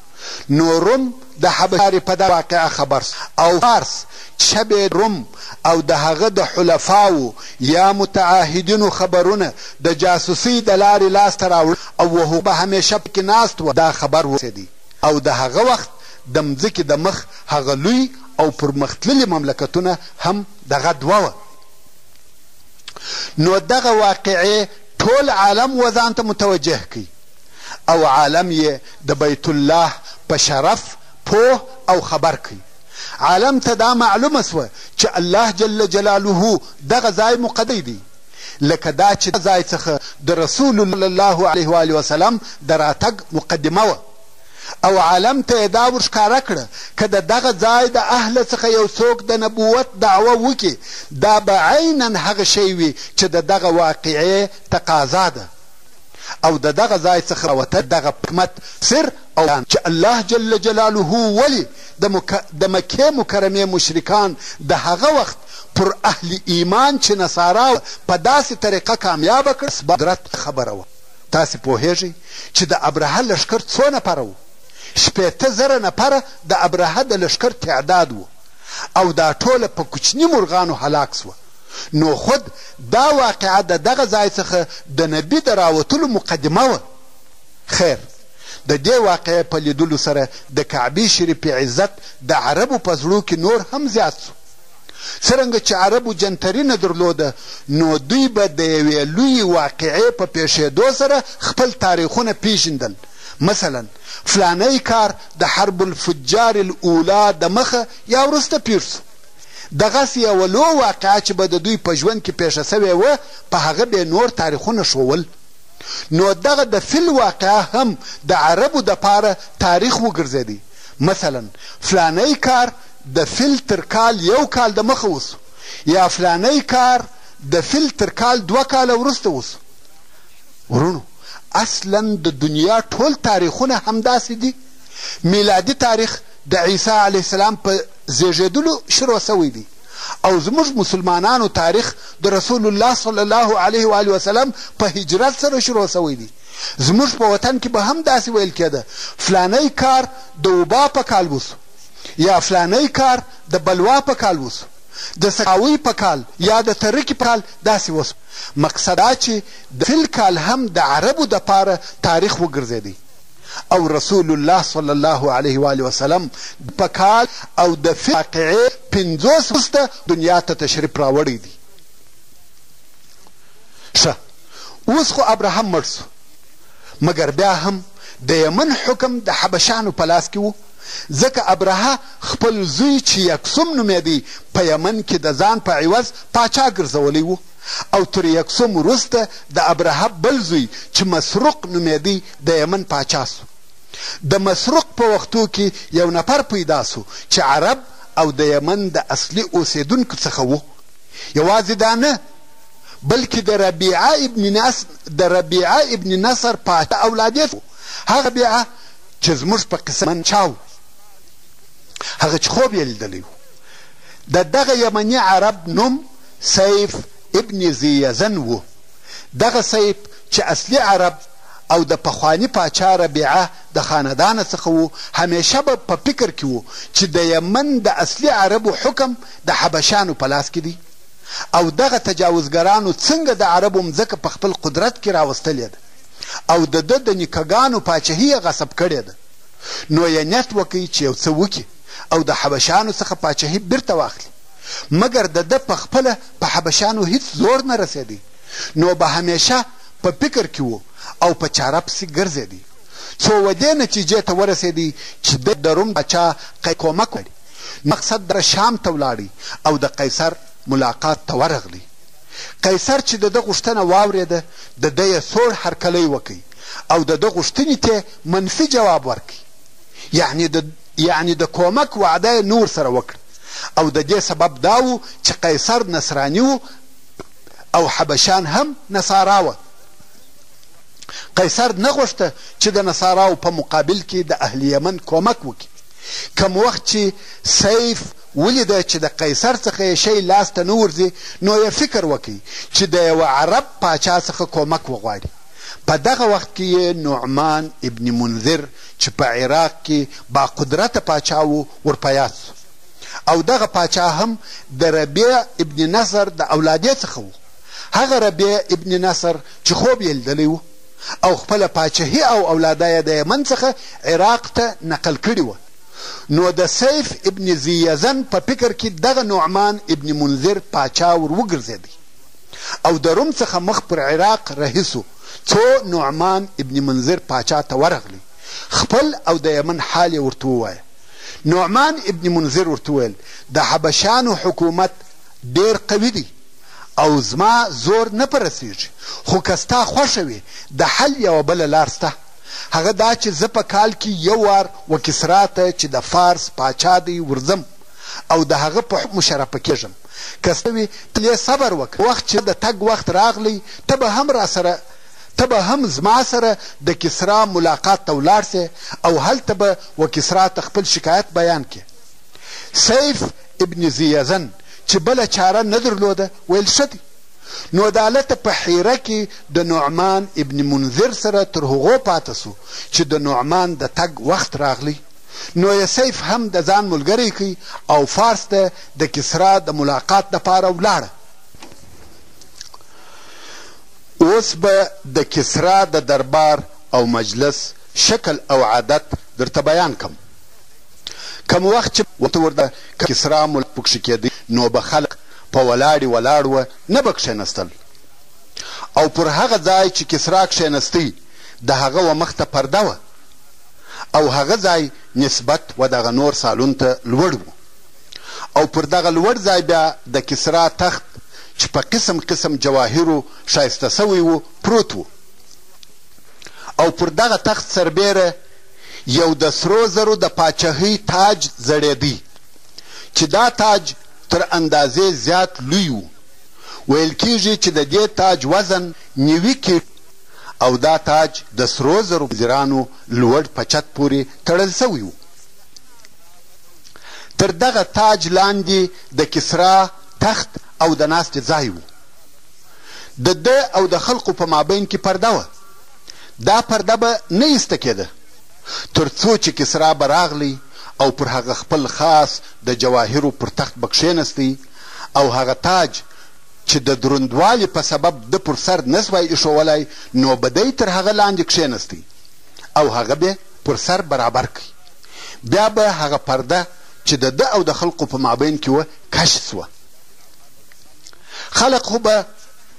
نو روم د حبشې په دغه واقعه خبر شو او فارس چې به روم او د هغه د حلفاوو یا متعاهدینو خبرونه د جاسوسۍ د لارې لاسته راوړل او وهو به همیشه پکې ناست وه دا خبر ورسېدی او د هغه وخت د مځکې د مخ هغه لوی او پرمختللي مملکتونه هم دغه دوه وه. نو دغه واقعې ټول عالم و ځان ته متوجه کړ او عالم یې د بیت الله په شرف پوه او خبر کړ. عالم ته دا معلومه شوه چې الله جل جلاله دغه ځای مقدس دی، لکه دا چې ځای څخه د رسول الله علیه وآله وسلم د راتګ مقدمه وه. او عالم ته یې دا ورښکاره کړه، که د دغه ځای د اهله څخه یو څوک د نبوت دعوه وکړي، دا به عینا هغه شی وي چې د دغه واقعې تقاضا ده او د دغه ځای څخه راوتل دغه حکمت سر او بیان چې الله جل جلاله ولې د مکې مکرمې مشرکان د هغه وخت پر اهل ایمان چې نصارا وه په داسې طریقه کامیابه کړل، قدرت خبره وه. تاسې پوهېږئ چې د ابرهه لښکر څو نفره وو؟ 60,000 نفره د ابرهه د لښکر تعداد وو او دا ټوله په کوچني مرغانو هلاک شوه. نو خود دا واقعه د دغه ځای څخه د نبي د راوتلو مقدمه وه. خیر، د دې واقعې په لیدلو سره د کعبې شریفې عزت د عربو په زړو کې نور هم زیات شو. څرنګه چې عربو جنتري نه درلوده نو دوی به د یوې لویې واقعې په پېښېدو سره خپل تاریخونه پېژندل، مثلاً فلانی کار د حرب الفجار الاولی د مخه یا وروسته پېښ شو. دغسې یوه لو واقعه چې به د دوی په ژوند کې پېښه شوې وه په هغه به یې نور تاریخونه ښوول. نو دغه د فیل واقعه هم د عربو دپاره تاریخ وګرځېدی، مثلاً فلانی کار د فیل تر کال یو کال د مخه وشو یا فلانی کار د فیل تر کال دوه کاله وروسته وشو. وروڼو اصلا د دنیا ټول تاریخونه همداسې دي. میلادي تاریخ د عیسی علیه السلام په زیږیدلو شروع شوی دی او زموږ مسلمانانو تاریخ د رسول الله صلی الله علیه و آله وسلم په هجرت سره شروع شوی دی. زموږ په وطن کې به هم داسې ویل کېده، فلانی کار د وبا په کال وشو. یا فلانی کار د بلوا په کال وسو، د سکاوۍ په کال یا د تره کي په کال داسې وسو. مقصد دا چې د فیل کال هم د عربو دپاره تاریخ وګرځېدی او رسول الله صلی الله علیه و آله وسلم په کال او د واقعې 50 وروسته دنیا ته تشریف راوړی دی. ښه اوس خو ابرهه مړ شو، مګر بیا هم د یمن حکم د حبشانو په لاس کې و، ځکه ابرهه خپل زوی چې یکسوم نومېدی په یمن کې د ځان په عوض پاچا ګرځولی و او تر یکسوم وروسته د ابرهه بل زوی چې مسروق نومېدی د یمن پاچا شو. د مسروق په وختو کې یو نفر پیدا شو چې عرب او د یمن د اصلي اوسېدونکو څخه و. یوازې دا نه بلکې د ربیعه ابن نصر د ربیعه ابن نصر پاچا اولادې څخه و، هغه ربیعه چې زموږ په قصه من چا و، هغه چې خوب یې لیدلی و. د دغه یمني عرب نوم سیف ابن ذي یزن و. دغه سیف چې اصلي عرب او د پخواني پاچا ربیعه د خاندانه څخه و، همیشه به په فکر کې و چې د یمن د اصلي عربو حکم د حبشانو په لاس کې دی او دغه تجاوزګرانو څنګه د عربو مځکه په خپل قدرت کې راوستلې ده او د ده د نیکه ګانو پاچهي یې غصب کړې ده، نو یې نیت وکړ چې یو څه وکړي او د حبشانو څخه پاچهي بیرته واخلي، مګر د ده په خپله په حبشانو هیڅ زور نه رسېدی، نو به همیشه په فکر کې و او په چاره پسې ګرځېدی، څو و دې نتیجې ته ورسېدی چې دی د روم پاچا قیصر کومک وغواړي، نو مقصد د شام ته ولاړی او د قیصر ملاقات ته ورغلی. قیصر چې د ده غوښتنه واورېده، د ده یې سوړ هرکلی وکړ او د ده غوښتنې ته یې منفي جواب ورکړ، یعنې د یعنې د کومک وعده یې نه ورسره وکړه او د دې سبب دا و چې قیصر نصراني و او حبشان هم نصارا وه. قیصر نه غوښته چې د نصاراو په مقابل کې د اهل یمن کومک وکړي. کوم وخت چې سیف ولیده چې د قیصر څخه یې شی لاس ته نه ورځي نو یې فکر وکړ چې د یوه عرب پاچا څخه کومک وغواړي. په دغه وخت کې یې نعمان ابن منذر چې په عراق کې با قدرته پاچا و ور په یاد شو او دغه پاچا هم د ربیع ابن نصر د اولادې څخه و، هغه ربیع ابن نصر چې خوب یې لیدلی و او خپله پاچهي او اولاده یې د یمن څخه عراق ته نقل کړې وه. نو د سیف ابن ذی یزن په فکر کې دغه نعمان ابن منذر پاچا ور وګرځېدی او د روم څخه مخ پر عراق رهي شو څو نعمان ابن منذر پاچا ته ورغلی خپل او د یمن حال یې ورته ووایه. نعمان ابن منذر ورته وویل، د حبشانو حکومت ډېر قوي دی او زما زور نه په رسېږي خو که ستا خوښه وي د حل یوه بله لار شته. هغه دا چې زه په کال کې یو وار و کسرا ته چې د فارس پاچا دی ورځم او د هغه په حکم مشرفه کېږم. که څه وي ته لې صبر وکړه، وخت چې د تګ وخت راغلی ته به هم راسره ته به هم زما سره د کسرا ملاقات ته ولاړ شې او هلته به و کسرا ته خپل شکایت بیان کړې. سیف ابن ذی یزن چې بله چاره نه درلوده ویل ښه دی. نو دالته په حیره کې د نعمان ابن منذر سره تر هغو پاته شو چې د نعمان د تګ وخت راغلی نو یې سیف هم د ځان ملګری کړ او فارس ته د کسرا د ملاقات لپاره ولاړه. اوس به د کسرا د دربار او مجلس شکل او عادت درته بیان کړم. کوم وخت چې ورته د کسرا ملاقات پکښې کېدی نو به خلق په ولاړي ولاړ وه نه به کښېنستل او پر هغه ځای چې کسرا کښېنستی د هغه و مخ ته پرده وه او هغه ځای نسبت و دغه نور سالون ته لوړ وو او پر دغه لوړ ځای بیا د کسرا تخت چې په قسم قسم جواهرو ښایسته شوی وو پروت وو او پر دغه تخت سربېره یو د سرو زرو د پاچهۍ تاج ځړېدی چې دا تاج تر اندازې زیات لوی و. ویل کېږي چې د دې تاج وزن نیوي کیلو او دا تاج د سرو زرو زنځیرانو لوړ په چت پورې تړل شوی و. تر دغه تاج لاندې د کسرا تخت او د ناستې ځای و. د ده او د خلقو په مابین کې پرده وه. دا پرده به نه ایسته کېده. تر څو چې کسرا به راغلی او پر هغه خپل خاص د جواهرو پر تخت به کښېنستی او هغه تاج چې د دروندوالي په سبب ده پر سر نه سوای ایښوولای نو به دی تر هغه لاندې کښېنستی او هغه به پر سر برابر کړ. بیا به هغه پرده چې د ده او د خلقو په مابین کې وه کش شوه. خلق خو به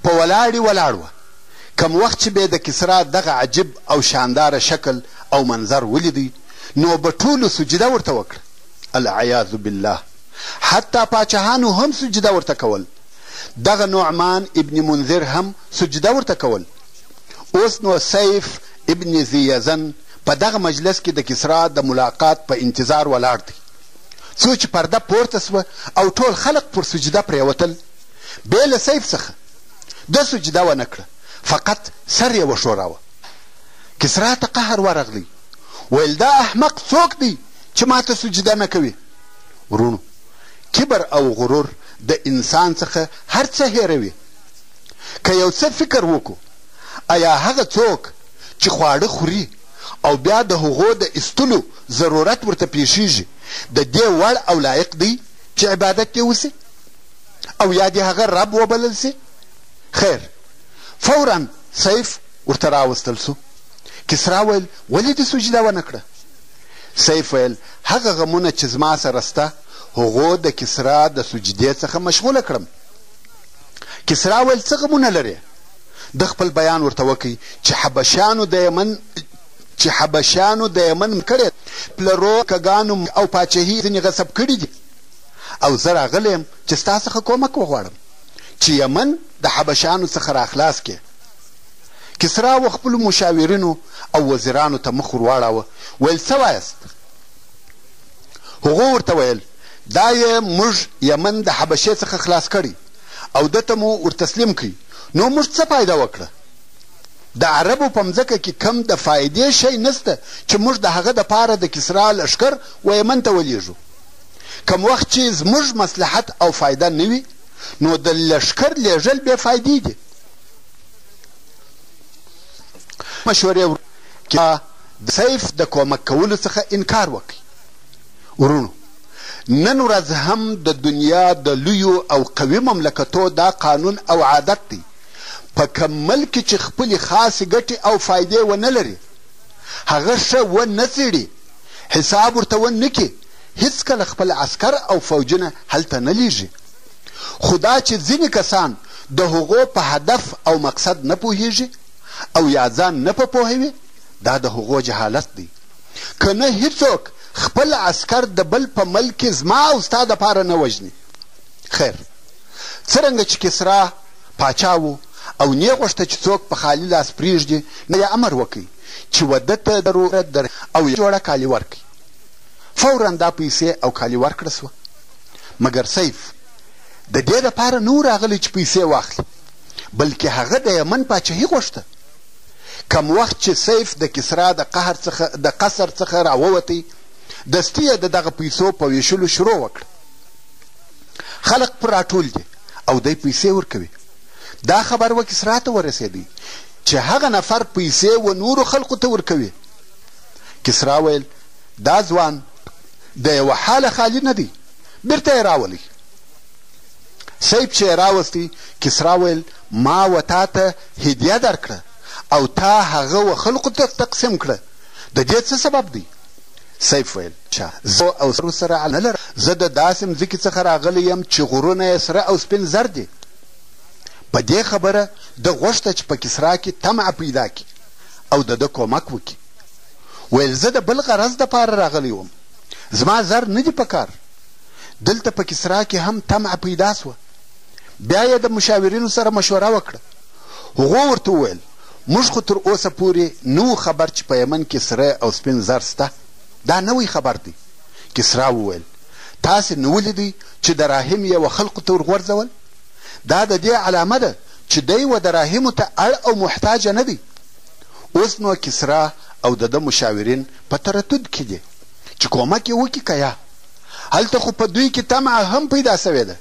په ولاړي ولاړ وه. کوم وخت چې بې د کسرا دغه عجیب او شانداره شکل او منظر ولیدی نو به ټولو سجده ورته وکړه. العیاذ بالله! حتی پاچهانو هم سجده ورته کول. دغه نعمان ابن منذر هم سجده ورته کول. اوس نو سیف ابن ذی یزن په دغه مجلس کې د کسرا د ملاقات په انتظار ولاړ دی. څو چې پرده پورته شوه او ټول خلق پر سجده پرېوتل، بې له سیف څخه. ده سجده ونه کړه، فقط سر یې وښوراوه. کسرا ته قهر ورغلی، ویل دا احمق څوک دی چې ماته سجده نه کوي؟ وروڼو! کبر او غرور د انسان څخه هر څه هېروي. که یو څه فکر وکړو، ایا هغه څوک چې خواړه خوري او بیا د هغو د ایستلو ضرورت ورته پېښېږي، د دې وړ او لایق دی چې عبادت دې وشي او یا دې هغه رب وبلل شي؟ خیر، فوراً سیف ورته راوستل شو. کسرا ویل، ولې دې سجده ونه کړه؟ سیف ویل، هغه غمونه چې زما سره شته، هغو د کسرا د سجدې څخه مشغوله کړم. کسرا ویل، څه غمونه لرې؟ ده خپل بیان ورته وکړ چې حبشیانو د یمن چې حبشیانو د یمن کړې پلرو کګانو او پاچهي ځینې غصب کړي دي او زه راغلی یم چې ستا څخه کومک وغواړم چې یمن د حبشیانو څخه راخلاص کړې. کسرا و خپلو مشاورینو او وزیرانو ته مخ ورواړاوه، ویل څه وایاست؟ هغو ورته ویل، دا یې موږ یمن د حبشې څخه خلاص کړی او ده ته مو ورتسلیم کړ، نو موږ څه فایده وکړه؟ د عربو په مځکه کې کوم د فایدې شی نشته چې موږ د هغه دپاره د کسرا لښکر و یمن ته ولیږو. کوم وخت چې زموږ مصلحت او فایده نه وي، نو د لښکر لیږل بې فایدې دي. مشورې کې د سیف د کومک کولو څخه انکار وکړ. وروڼو! نن ورځ هم د دنیا د لویو او قوي مملکتو دا قانون او عادت دی، په کوم ملک کې چې خپلې خاصې ګټې او فایدې ونه لري، هغه ښه و نه څېړي، حساب ورته و نه کړي، هېڅکله خپل عسکر او فوجونه هلته نه لېږي. خو دا چې ځینې کسان د هغو په هدف او مقصد نه پوهېږي او یا ځان نه په پوهوي، دا د هغو جهالت دی. که نه هیڅوک خپل عسکر د بل په ملک کې زما او ستا دپاره نه وژني. خیر، څرنګه چې کسرا پاچا و او نۀ غوښته چې څوک په خالي لاس پرېږدي، نو یې امر وکړ چې و ده ته در او جوړه کالي ورکړي. فوراً دا پیسې او کالي ورکړه شوه. مګر سیف د دې لپاره نه و راغلی چې پیسې واخلي، بلکې هغه د یمن پاچهي غوښته. کوم وخت چې سیف د کسرا د قهر څخه د قصر څخه راووتی، دستي یې د دغه پیسو په ویشلو شروع وکړه. خلق پر راټول دي او دی پیسې ورکوي. دا خبر و کسرا ته ورسېدی چې هغه نفر پیسې و نورو خلقو ته ورکوي. کسرا ویل، دا ځوان د یوه حاله خالي نه دی، بیرته یې راولئ. سیف چې یې راوستی، کسرا ویل، ما و تا ته هدیه درکړه او تا هغه و خلقو ته تقسیم کړه، د دې څه سبب دی؟ سیف ویل، زه او زرو سره نه لرم، زه د داسې مځکې څخه راغلی یم چې غرونه یې سره او سپین زر دي. په دې خبره ده غوښته چې په کسرا کې طمعه پیدا کړي او د ده کومک وکړي. ویل، زه د بل غرض دپاره راغلی وم، زما زر نه دي په کار. دلته په کسرا کې هم طمعه پیدا شوه. بیا یې د مشاورینو سره مشوره وکړه. هغو ورته وویل، موږ خو تر اوسه پورې نه وو خبر چې په یمن کې سره او سپین زر شته، دا نوی خبر دی. کسرا وویل، تاسې نه ولیدی چې دراهم یې و خلقو ته ورغورځول؟ دا د دې علامه ده چې دی و دراهمو ته اړ او محتاج نه دی. اوس نو کسرا او د ده مشاورین په تردد کې دي چې کومک یې وکړي که یا. هلته خو په دوی کې طمعه هم پیدا شوې ده.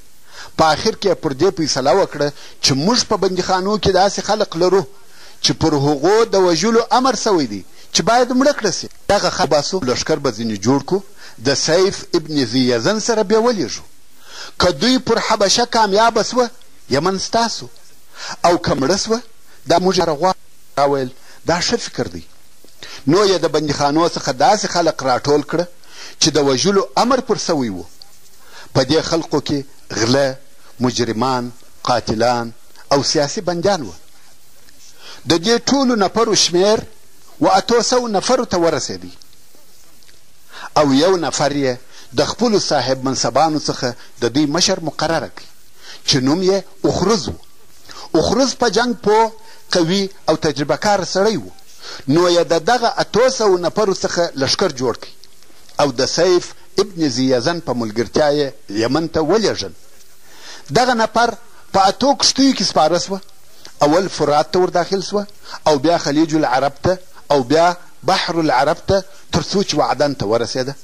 په اخر کې یې پر دې فیصله وکړه چې موږ په بندیخانو کې داسې خلق لرو چې پر هغو د وژلو امر شوی دی چې باید مړه کړه شي. دغه خلق وباسو، لښکر به ځینې جوړ کړو، د سیف ابن ذي یزن سره بې ولېږو. که دوی پر حبشه کامیابه شوه، یمن ستاسو او که مړه شوه، دا موږ غواړو. ویل، دا ښه فکر دی. نو یې د بندیخانو څخه داسې خلق راټول کړه چې د وژلو امر پر سوی و. په دې خلقو کې غله، مجرمان، قاتلان او سیاسي بندیان وه. د دې ټولو نفرو شمېر و اتو سوو نفرو ته ورسېدی او یو نفر یې د خپلو صاحب منصبانو څخه د دوی مشر مقرره کړ چې نوم یې اخرز و. اخرز په جنګ پوه، قوي او تجربه کاره سړی و، نو یې د دغه اتو سوو نفرو څخه لښکر جوړ کړ او د سیف ابن ذي یزن په ملګرتیا یې یمن ته ولېږل. دغه نفر په اتو کښتیو کې سپاره شوه، اول فرات ته ورداخل شوه او بیا خلیج العرب ته او بیا بحر العرب ته تر څو چې وعدن ته ورسېده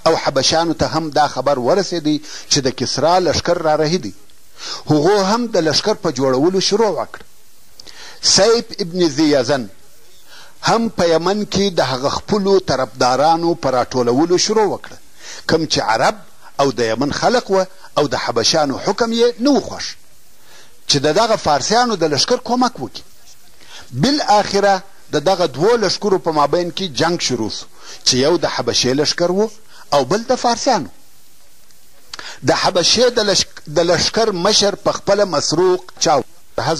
او حبشیانو ته هم دا خبر ورسېدی چې د کسرا لښکر رارهي دی. هغو هم د لښکر په جوړولو شروع وکړه. سیف ابن ذي یزن هم په یمن کې د هغه خپلو طرفدارانو په راټولولو شروع وکړه کوم چې عرب او د یمن خلق وه او د حبشیانو حکم یې نه و خوښ چې د دغه فارسیانو د لښکر کومک وکړي. بالاخره د دغه دوو لښکرو په مابین کې جنګ شروع شو چې یو د حبشې لښکر و او بل د فارسیانو. د حبشې د لښکر مشر په خپله مسروق چا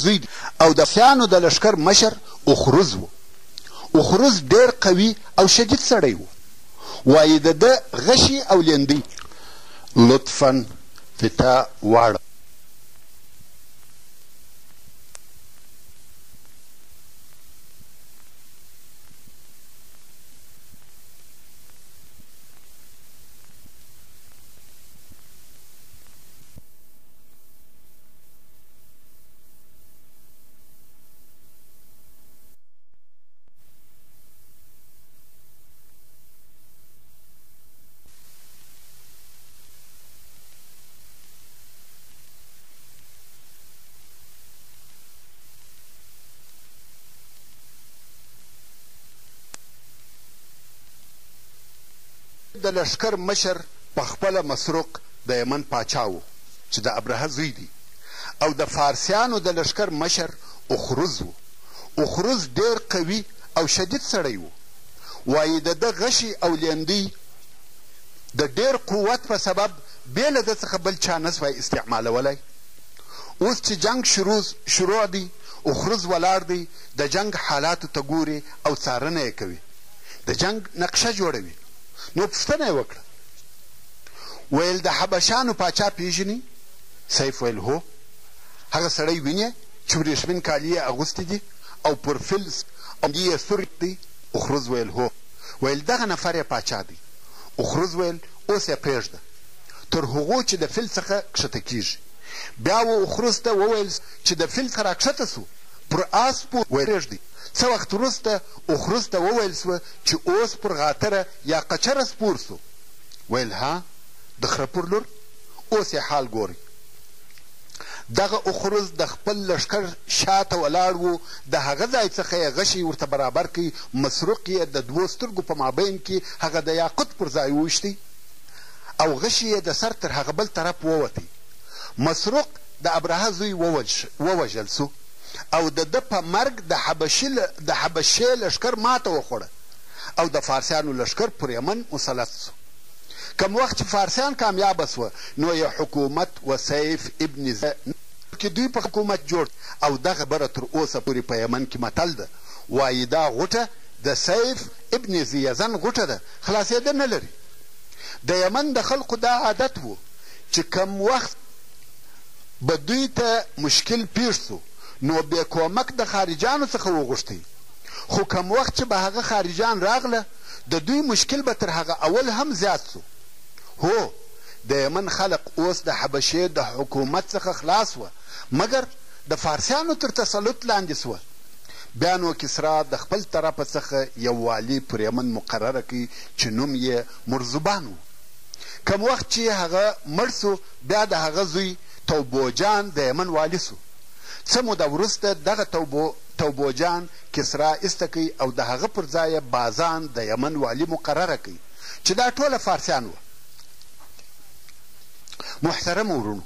زوی دی او د فارسیانو د لښکر مشر اخرز و. اخرز ډېر قوي او شدید سړی و. وایي د ده غشي او لیندۍ لطفا فته واړوه. د لښکر مشر په خپله مسروق د یمن پاچا و چې د ابرهه زوی دی او د فارسیانو د لښکر مشر اخرز و. اخرز ډېر قوي او شدید سړی و. وایي د ده غشي او لیندۍ د ډېر قوت په سبب بې له ده څخه بل چا نه سوای استعمالولای. اوس چې جنګ شروع شروع دی، اخرز ولاړ دی، د جنګ حالاتو ته ګوري او څارنه یې کوي، د جنګ نقشه جوړوي. نو پوښتنه یې وکړه، ویل د حبشانو پاچا پېژني؟ سیف ویل هو، هغه سړی وینې چې ورېښمین کالي یې اغوستي دي او پر فیل باندې یې سور دی؟ اخرز ویل هو. ویل دغه نفر یې پاچا دی. اخرز ویل اوس یې پرېږده تر هغو چې د فیل څخه کښته کېږي. بیا و اخرز ته وویل چې د فیل څخه راکښته شو پر آس سپور ویل پرېږدئ. څه وخت وروسته اخرز ته وویل شوه چې اوس پر غاتره یا قچره سپور شو. ویل ها د خره پر لور اوس یې حال ګورئ. دغه اخرز د خپل لښکر شا ته ولاړ و، د هغه ځای څخه یې غشی ورته برابر کړ، مسروق یې د دوو سترګو په مابین کې هغه د یاقوت پر ځای وویشتی او غشی یې د سر تر هغه بل طرف ووتی. مسروق د ابرهه زوی ووژل شو او د ده په مرګ د حبشي د حبشې لښکر ماته وخوړه او د فارسیانو لښکر پر یمن مسلط شو. کوم وخت چې فارسیان کامیابه شوه نو یې حکومت و سیف ابن کې دوی په حکومت جوړ او دغه خبره تر اوسه پورې په یمن کې متل ده وایي دا غوټه د سیف ابن ذیزن غوټه ده خلاصېده نه لري. د یمن د خلقو دا عادت وو چې کوم وخت به دوی ته مشکل پېښ شو نو بې کومک د خارجانو څخه وغوښتی خو کوم وخت چې به هغه خارجان راغله د دوی مشکل به تر هغه اول هم زیات شو. هو، د یمن خلق اوس د حبشې د حکومت څخه خلاص وه، مګر د فارسیانو تر تسلط لاندې شوه. بیا نو کسرا د خپل طرفه څخه یو والي پر یمن مقرره کړ چې نوم یې مرزبان و. کوم وخت چې هغه مړ شو بیا د هغه زوی توبوجان د یمن والي شو. څه موده وروسته دغه توبوجان کسرا ایسته کړ او د هغه پر ځای یې بازان د یمن والي مقرره کړ چې دا ټوله فارسیان وه. محترمو وروڼو!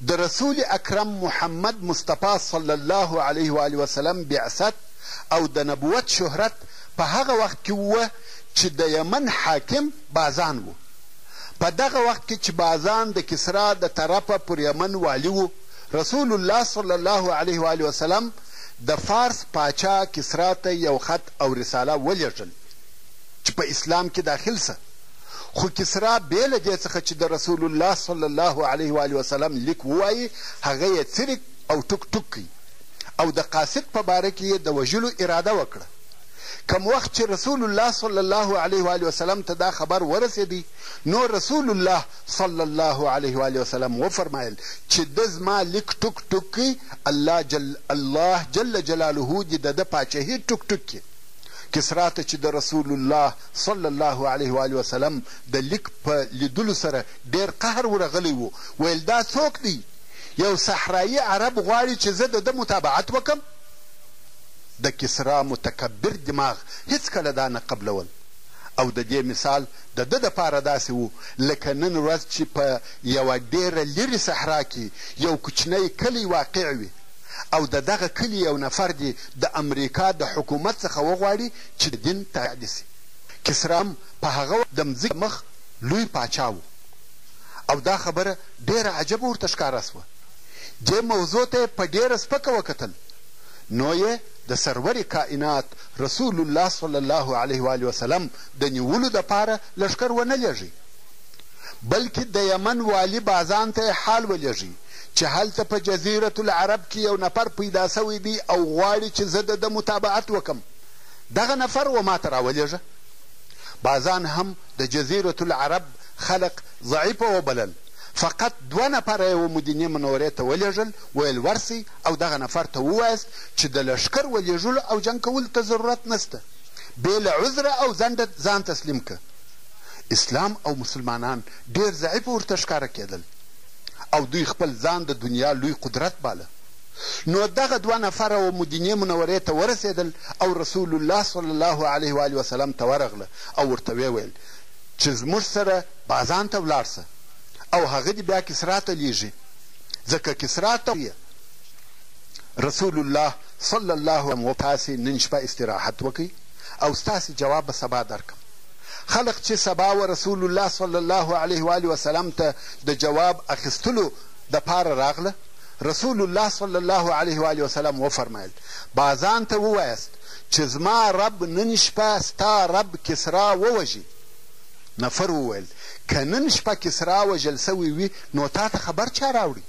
د رسول اکرم محمد مصطفی صلی الله علیه وآله وسلم بعثت او د نبوت شهرت په هغه وخت کې وه چې د یمن حاکم بازان و. په دغه وخت کې چې بازان د کسرا د طرفه پر یمن والي و، رسول الله صلی الله علیه وآله وسلم د فارس پاچا کسرا ته یو خط او رساله ولېږل چې په اسلام کې داخل شه، خو کسرا بې له دې څخه چې د رسول الله صلی الله علیه وآله وسلم لیک ووایي هغه یې څیرې او ټوک ټوک کړ او د قاصد په باره کې یې د وژلو اراده وکړه. کوم وخت چې رسول الله صلی الله علیه وآله وسلم ته دا خبر ورسېدی نو رسول الله صلی الله علیه وآله وسلم وفرمایل چې ده زما لیک ټوک ټوک کړ، الله جل الله جل جلاله دې د ده پاچهي ټوک ټوک کړي. کسرا ته چې د رسول الله صلی الله علیه وآله وسلم د لیک په لیدلو سره ډېر قهر ورغلی و، ویل دا څوک دی؟ یو صحرایي عرب غواړي چې زه د ده متابعت وکړم؟ د کسرا متکبر دماغ هېڅکله دا نه قبلول او د دې مثال د ده دپاره داسې و لکه نن ورځ چې په یوه ډېره لیرې صحرا کې یو کوچنی کلی واقع وي او د دغه کلي یو نفر دې د امریکا د حکومت څخه وغواړي چې د دین تابع دې شي. کسرا هم په هغه وخت د مځکې د مخ لوی پاچا و او دا خبره ډېره عجبه ورته ښکاره شوه. دې موضوع ته یې په ډېره سپکه وکتل نو یې د سرور کائنات رسول الله صلی الله علیه وآله وسلم د نیولو دپاره لښکر ونه لېږی بلکې د یمن والي بازان ته یې حال ولېږی چې هلته په جزیرة العرب کې یو نفر پیدا شوی دی او غواړي چې زه د ده متابعت وکړم دغه نفر و ماته راولېږه. بازان هم د جزیرة العرب خلق ضعیف وبلل فقط دوه نفره یې و مدینې منورې ته ولېږل ویل ورسئ او دغه نفر ته ووایاست چې د لښکر ولېږلو او جنګ کولو ته ضرورت نشته، بې له عذره او ځنډه ځان تسلیم که. اسلام او مسلمانان ډېر ضعیف ورته ښکاره کېدل او دوی خپل ځان د دنیا لوی قدرت باله. نو دغه دوه نفره و مدینې منورې ته ورسېدل او رسول الله صلی الله علیه وآله وسلم ته ورغله او ورته ویې ویل چې زموږ سره بازان ته ولاړ شه او هغه دې بیا کسرا ته لېږي. ځکه کسرا ته رسول الله صلی الله علیه تاسې نن شپه استراحت وکړئ او ستاسې جواب به سبا درکړم. خلق چې سبا و رسول الله صلی الله علیه و آله وسلم ته د جواب اخیستلو دپاره راغله، رسول الله صلی الله علیه و آله وسلم وفرمایل، بازان ته ووایاست چې زما رب نن شپه ستا رب کسرا ووژي. نفر وویل، که نن شپه کسرا وژل شوی وي نو تاته خبر چا راوړی؟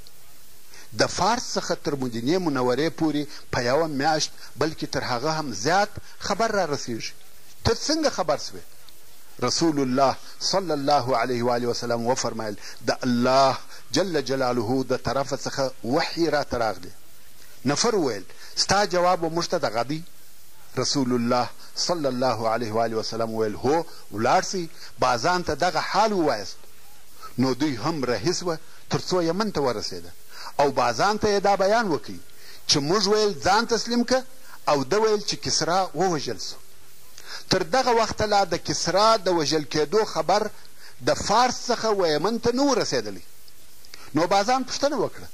د فارس څخه تر مدینې منورې پورې په یوه میاشت بلکې تر هغه هم زیات خبر رارسیږي، ته څنګه خبر شوې؟ رسول الله صلی الله علیه وآله وسلم وفرمایل، د الله جل جلاله د طرفه څخه وحی راته راغلې. نفر وویل، ستا جواب و موږ ته دغه دی؟ رسول الله صلی الله علیه وآله وسلم وویل، هو، ولاړ شئ بازان ته دغه حال ووایاست. نو دوی هم رهي شوه تر څو یمن ته ورسېده او بازان ته یې دا بیان وکړ چې موږ ویل ځان تسلیم که او ده ویل چې کسرا ووژل شو. تر دغه وخته لا د کسرا د وژل کېدو خبر د فارس څخه و یمن ته نه و رسېدلی. نو بازان پوښتنه وکړه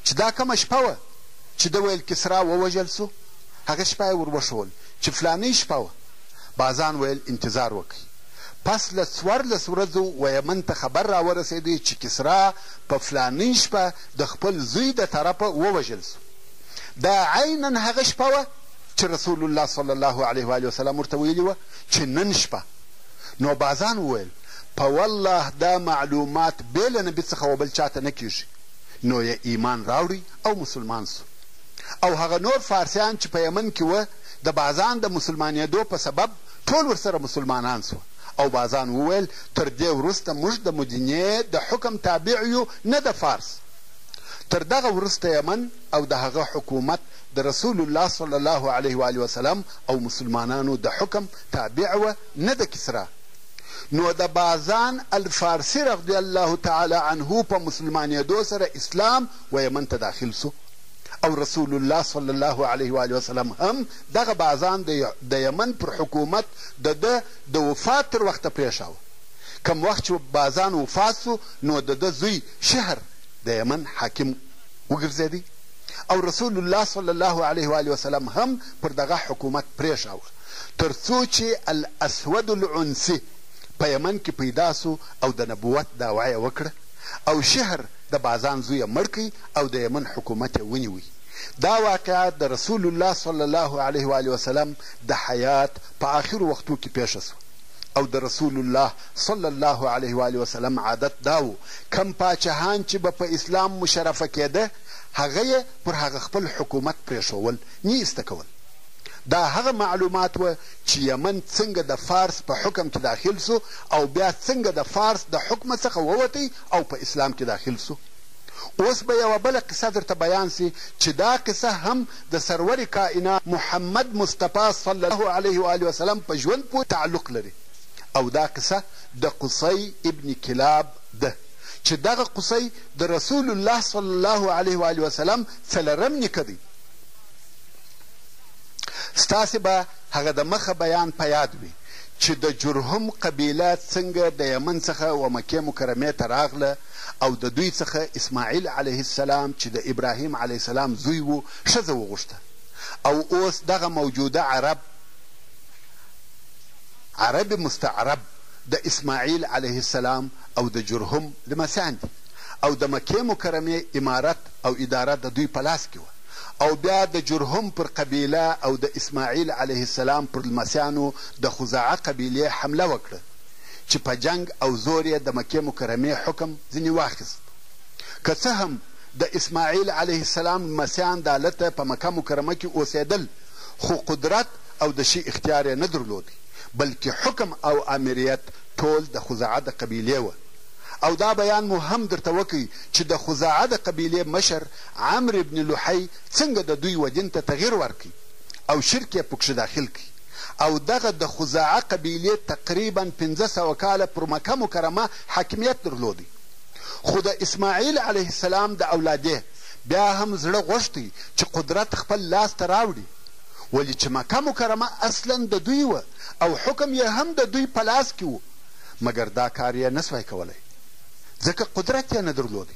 چې دا کومه شپه وه چې ده ویل کسرا ووژل شو؟ هغه شپه یې ور وښول چې فلانۍ شپه وه. بازان ویل انتظار وکړئ. پس له 14 ورځو و یمن ته خبر راورسېدی چې کسرا په فلانۍ شپه د خپل زوی د طرفه ووژل شو. دا عینا هغه شپه وه چې رسول الله صلی الله علیه وآله وسلم ورته ویلي وه چې نن شپه. نو بازان وویل، په والله دا معلومات بې له نبي څخه و بل چاته نه کېږي. نو یې ایمان راوړی او مسلمان شو. او هغه نور فارسیان چې په یمن کې وه د بازان د مسلمانېدو په سبب ټول ورسره مسلمانان شوه او بازان وویل، تر دې وروسته موږ د مدینې د حکم تابع یو نه د فارس. تر دغه وروسته یمن او د هغه حکومت د رسول الله صلی الله علیه وآله وسلم او مسلمانانو د حکم تابع وه نه د کسرا. نو د بازان الفارسي رضی الله تعالی عنه په مسلمانېدو سره اسلام و یمن ته داخل شو. او رسول الله صلی الله علیه وآله وسلم هم دغه بازان د یمن پر حکومت د ده د وفات تر وخته پرېښاوه. کوم وخت چې بازان وفات شو نو د ده زوی شهر د یمن حاکم وګرځېدی او رسول الله صلی الله علیه وآله وسلم هم پر دغه حکومت پرېښاوه. تر څو چې الاسود العنسي په یمن کې پیدا شو او د نبوت دعوه یې وکړه او شهر د بازان زوی یې مړ کړ او د یمن حکومت یې ونیوی. دا واقعه د رسول الله صلی الله علیه و آله وسلم د حیات په آخرو وختو کې پېښه شوه او د رسول الله صلی الله علیه و آله وسلم عادت دا و کوم پاچهان چې به په اسلام مشرفه کېده هغه یې پر هغه خپل حکومت پرېښوول نی ایسته کول. دا هغه معلومات وه چې یمن څنګه د فارس په حکم کې داخل شو او بیا څنګه د فارس د حکمه څخه ووتی او په اسلام کې داخل شو. اوس به یوه بله قصه درته بیان شي چې دا قصه هم د سرور کائنات محمد مصطفی صلی الله علیه و آله وسلم په ژوند پورې تعلق لري او دا قصه د قصی ابن کلاب ده چې دغه قصی د رسول الله صلی الله علیه و آله وسلم څلرم نیکه دی. ستاسې به هغه د مخه بیان په یاد وي چې د جرهم قبیله څنګه د یمن څخه و مکې مکرمې ته راغله او د دوی څخه اسماعیل علیه السلام چې د ابراهیم علیه السلام زوی وو ښځه وغوښته او اوس دغه موجوده عرب، عرب مستعرب، د اسماعیل علیه السلام او د جرهم لمسیان دي او د مکې مکرمې امارت او اداره د دوی په لاس کې وه او بیا د جرهم پر قبیله او د اسماعیل علیه السلام پر لمسیانو د خزاعه قبیلې حمله وکړه چې په جنګ او زور یې د مکې مکرمې حکم ځینې واخیست. که څه هم د اسماعیل علیه السلام لمسیان دالته په مکه مکرمه کې اوسېدل خو قدرت او د شي اختیار یې نه درلود بلکې حکم او آمریت ټول د خزاعه د قبیلې وه او دا بیان مو هم درته وکړ چې د خزاعه د قبیلې مشر عمرو بن لحی څنګه د دوی و دین ته تغیر ورکړ او شرک یې پکښې داخل کړ او دغه د خزاعه قبیلې تقریبا 500 کاله پر مکه مکرمه حاکمیت درلود خو د اسماعیل علیه السلام د اولادې بیا هم زړه غوښتی چې قدرت خپل لاس ته راوړي ولې چې مکه مکرمه اصلا د دوی وه او حکم یې هم د دوی په لاس کې و مګر دا کار یې نه شوای کولی ځکه قدرت یې نه درلود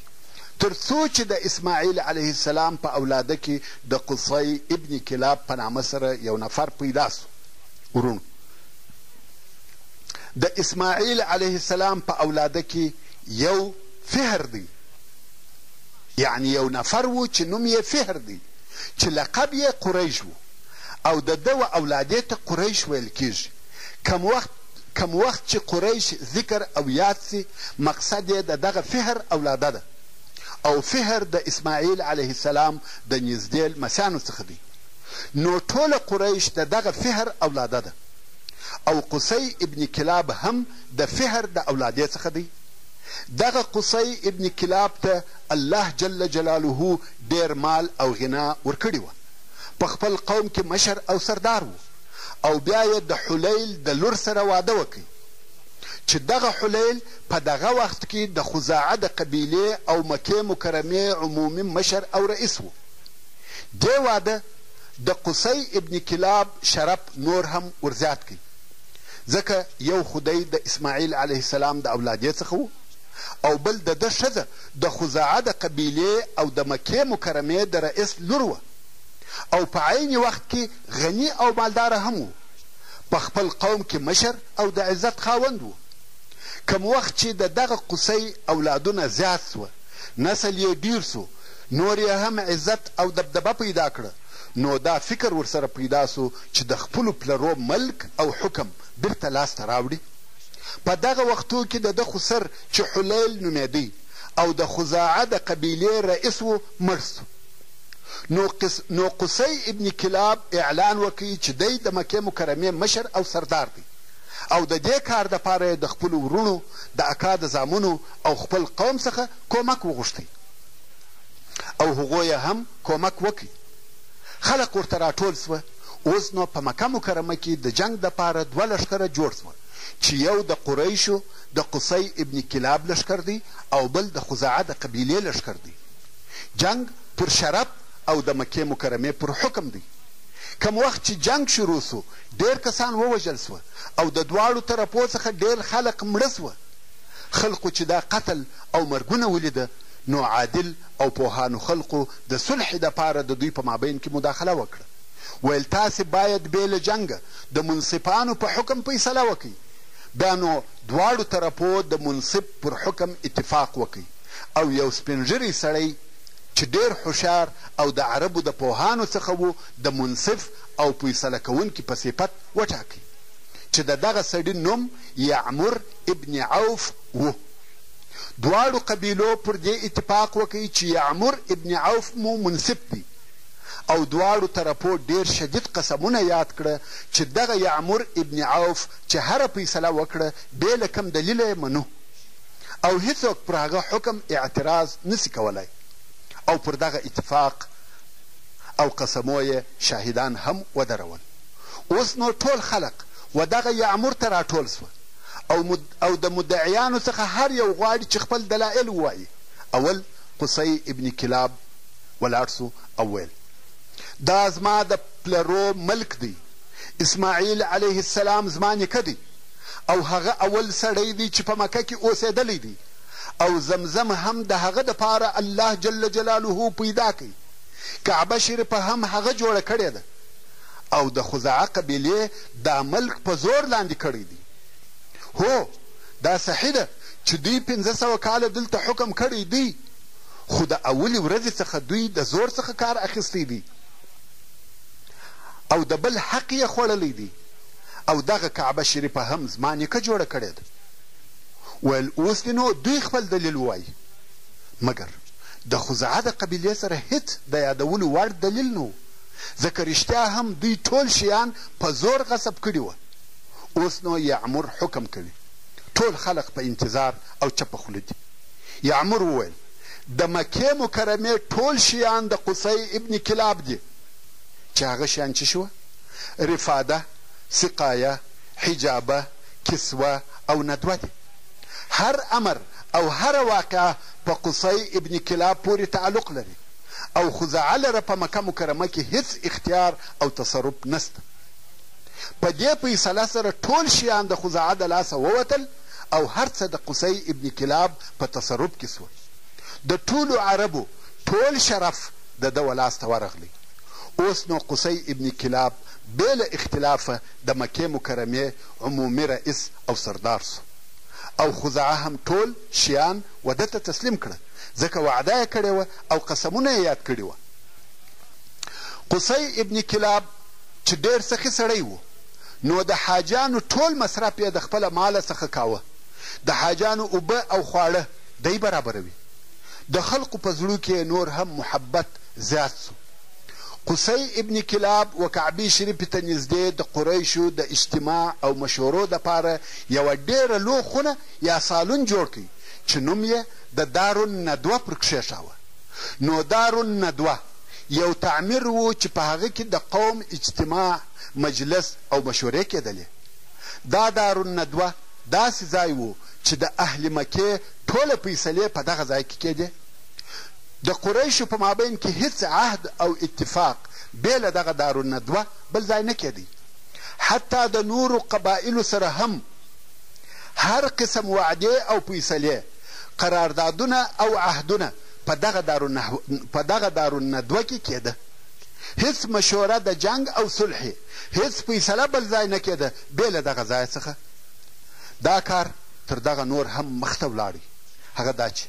تر څو چې د اسماعیل علیه السلام په اولاده کې د قصی ابن کلاب په نامه سره یو نفر پیدا شو. وروڼو! د اسماعیل علیه السلام په اولاده کې یو فهر دی، یعنې یو نفر و چې نوم یې فهر دی چې لقب یې قریش و او د ده و اولادې ته قریش ویل کیږي. کوم وخت کوم وخت چې قریش ذکر او یاد شي مقصد یې د دغه فهر اولاده ده او فهر د اسماعیل علیه السلام د نږدې لمسیانو څخه دی نو ټوله قریش د دغه فهر اولاده ده او قصی ابن کلاب هم د فهر د اولادې څخه دی. دغه قصی ابن کلاب ته الله جل جلاله ډېر مال او غنا ورکړي وه، په خپل قوم کې مشر او سردار و او بیا یې د حلیل د لور سره واده وکړ چې دغه حلیل په دغه وخت کې د خزاعه د قبیلې او مکې مکرمې عمومي مشر او رئیس و. دې واده د قصی ابن کلاب شرف نور هم ورزیات کړ ځکه یو خو دی د اسماعیل علیه السلام د اولادې څخه و او بل د ده ښځه د خزاعه د قبیلې او د مکې مکرمې د رئیس لور وه او په عین وخت کې غني او مالداره هم و، په خپل قوم کې مشر او د عزت خاوند و. کوم وخت چې د دغه قصی اولادونه زیات شوه، نسل یې ډیر شو، نور یې هم عزت او دبدبه پیدا کړه، نو دا فکر ورسره پیدا شو چې د خپلو پلرو ملک او حکم بیرته لاس ته راوړي. په دغه وختو کې د ده خسر چې حلیل نومېدی او د خزاعه د قبیلې رئیس و، مړ شو. نو نو قصی ابن کلاب اعلان وکړ چې دی د مکې مکرمې مشر او سردار دی او د دې کار دپاره یې د خپلو وروڼو، د اکا د زامنو او خپل قوم څخه کومک وغوښتی او هغو یې هم کومک وکړ. خلق ورته راټول شوه. اوس نو په مکه مکرمه کې د جنګ دپاره دوه لښکره جوړ شوه چې یو د قریشو د قصی ابن کلاب لښکر دی او بل د خزاعه د قبیلې لښکر دی. جنګ پر شرف او د مکې مکرمې پر حکم دی. کوم وخت چې جنګ شروع شو ډېر کسان ووژل شوه او د دواړو طرفو څخه ډېر خلق مړه شوه. خلقو چې دا قتل او مرګونه ولیده نو عادل او پوهانو خلقو د صلحې دپاره د دوی په مابین کې مداخله وکړه. ویل تاسې باید بې له جنګه د منصفانو په حکم فیصله وکړئ. بیا نو دواړو طرفو د منصف پر حکم اتفاق وکړ او یو سپین ږیری سړی چې ډېر هوښیار او د عربو د پوهانو څخه وو د منصف او فیصله کوونکي په صفت وټاکئ چې د دغه سړي نوم یعمر ابن عوف وو. دواړو قبیلو پر دې اتفاق وکړ چې یعمر ابن عوف مو منصف دی او دواړو طرفو ډېر شدید قسمونه یاد کړه چې دغه یعمر ابن عوف چې هره فیصله وکړه بې له کوم دلیله یې منو او هیڅوک پر هغه حکم اعتراض نه شي کولای او پر دغه اتفاق او قسمو یې شاهدان هم ودرول. اوس نو ټول خلق و دغه یعمر ته راټول شوه او او د مدعیانو څخه هر یو غواړي چې خپل دلایل ووایي. اول قصی ابن کلاب ولاړ شو او ویل، دا زما د پلرو ملک دی، اسماعیل علیه السلام زما نیکه دی او هغه اول سړی دی چې په مکه کې اوسېدلی دی او زمزم هم د هغه دپاره الله جل جلاله پیدا کړ، کعبه شریفه هم هغه جوړه کړې ده او د خزاعه قبیلې دا ملک په زور لاندې کړی دی. هو دا صحیح ده چې دوی 500 کاله دلته حکم کړی دی، خو د اولې ورځې څخه دوی د زور څخه کار اخیستی دی او د بل حق یې خوړلی دی او دغه کعبه شریفه هم زما نیکه جوړه کړې ده. ویل اوس دې نو دوی خپل دلیل ووایي. مګر د خزاعه د قبیلې سره هیڅ د یادولو وړ دلیل نه و، ځکه رښتیا هم دوی ټول شیان په زور غصب کړي وه. اوس نو یعمر حکم کوي، ټول خلق په انتظار او چپه خوله دي. یعمر وویل، د مکې مکرمې ټول شیان د قصی ابن کلاب دي، چې هغه شیان څه شي وه؟ رفاده، سقایه، حجابه، کسوه او ندوه دي. هر امر او هره واقعه په قصی ابن کلاب پورې تعلق لري او خزاعه لره په مکه مکرمه کې هیڅ اختیار او تصرف نشته. په دې فیصله سره ټول شیان د خزاعه د لاسه ووتل او هر څه د قصی ابن کلاب په تصرف کې شوه. د ټولو عربو ټول شرف د ده ولاس ته ورغلی. اوس نو قصی ابن کلاب بې له اختلافه د مکې مکرمې عمومي رئیس او سردار شو او خزاعه هم ټول شیان و ده ته تسلیم کړه ځکه وعده یې کړې وه او قسمونه یې یاد کړي وه. قصی ابن کلاب چې ډېر سخي سړی و نو د حاجیانو ټول مصرف یې د خپله ماله څخه کاوه، د حاجیانو اوبه او خواړه دی برابروي. د خلقو په زړو کې یې نور هم محبت زیات شو. قصی ابن کلاب و کعبې شریفې ته نږدې د قریشو د اجتماع او مشورو دپاره یوه ډېره لو خونه یا سالون جوړ کړ چې نوم یې د دارالندوه پر کښېښاوه. نو دارالندوه یو تعمیر و چې په هغه کې د قوم اجتماع، مجلس او مشورې کېدلې. دا دارالندوه داسې ځای و چې د اهل مکې ټوله فیصلې په دغه ځای کې کېدې. د قریشو په مابین کې هیڅ عهد او اتفاق بې له دغه دارالندوه بل ځای نه کېدی. حتی د نورو قبایلو سره هم هر قسم وعدې او فیصلې، قراردادونه او عهدونه په دغه په دغه دارالندوه کې کېده. هیڅ مشوره د جنګ او صلحې، هیڅ فیصله بل ځای نه کېده بې له دغه ځایه څخه. دا کار تر دغه نور هم مخته ولاړی، هغه دا چې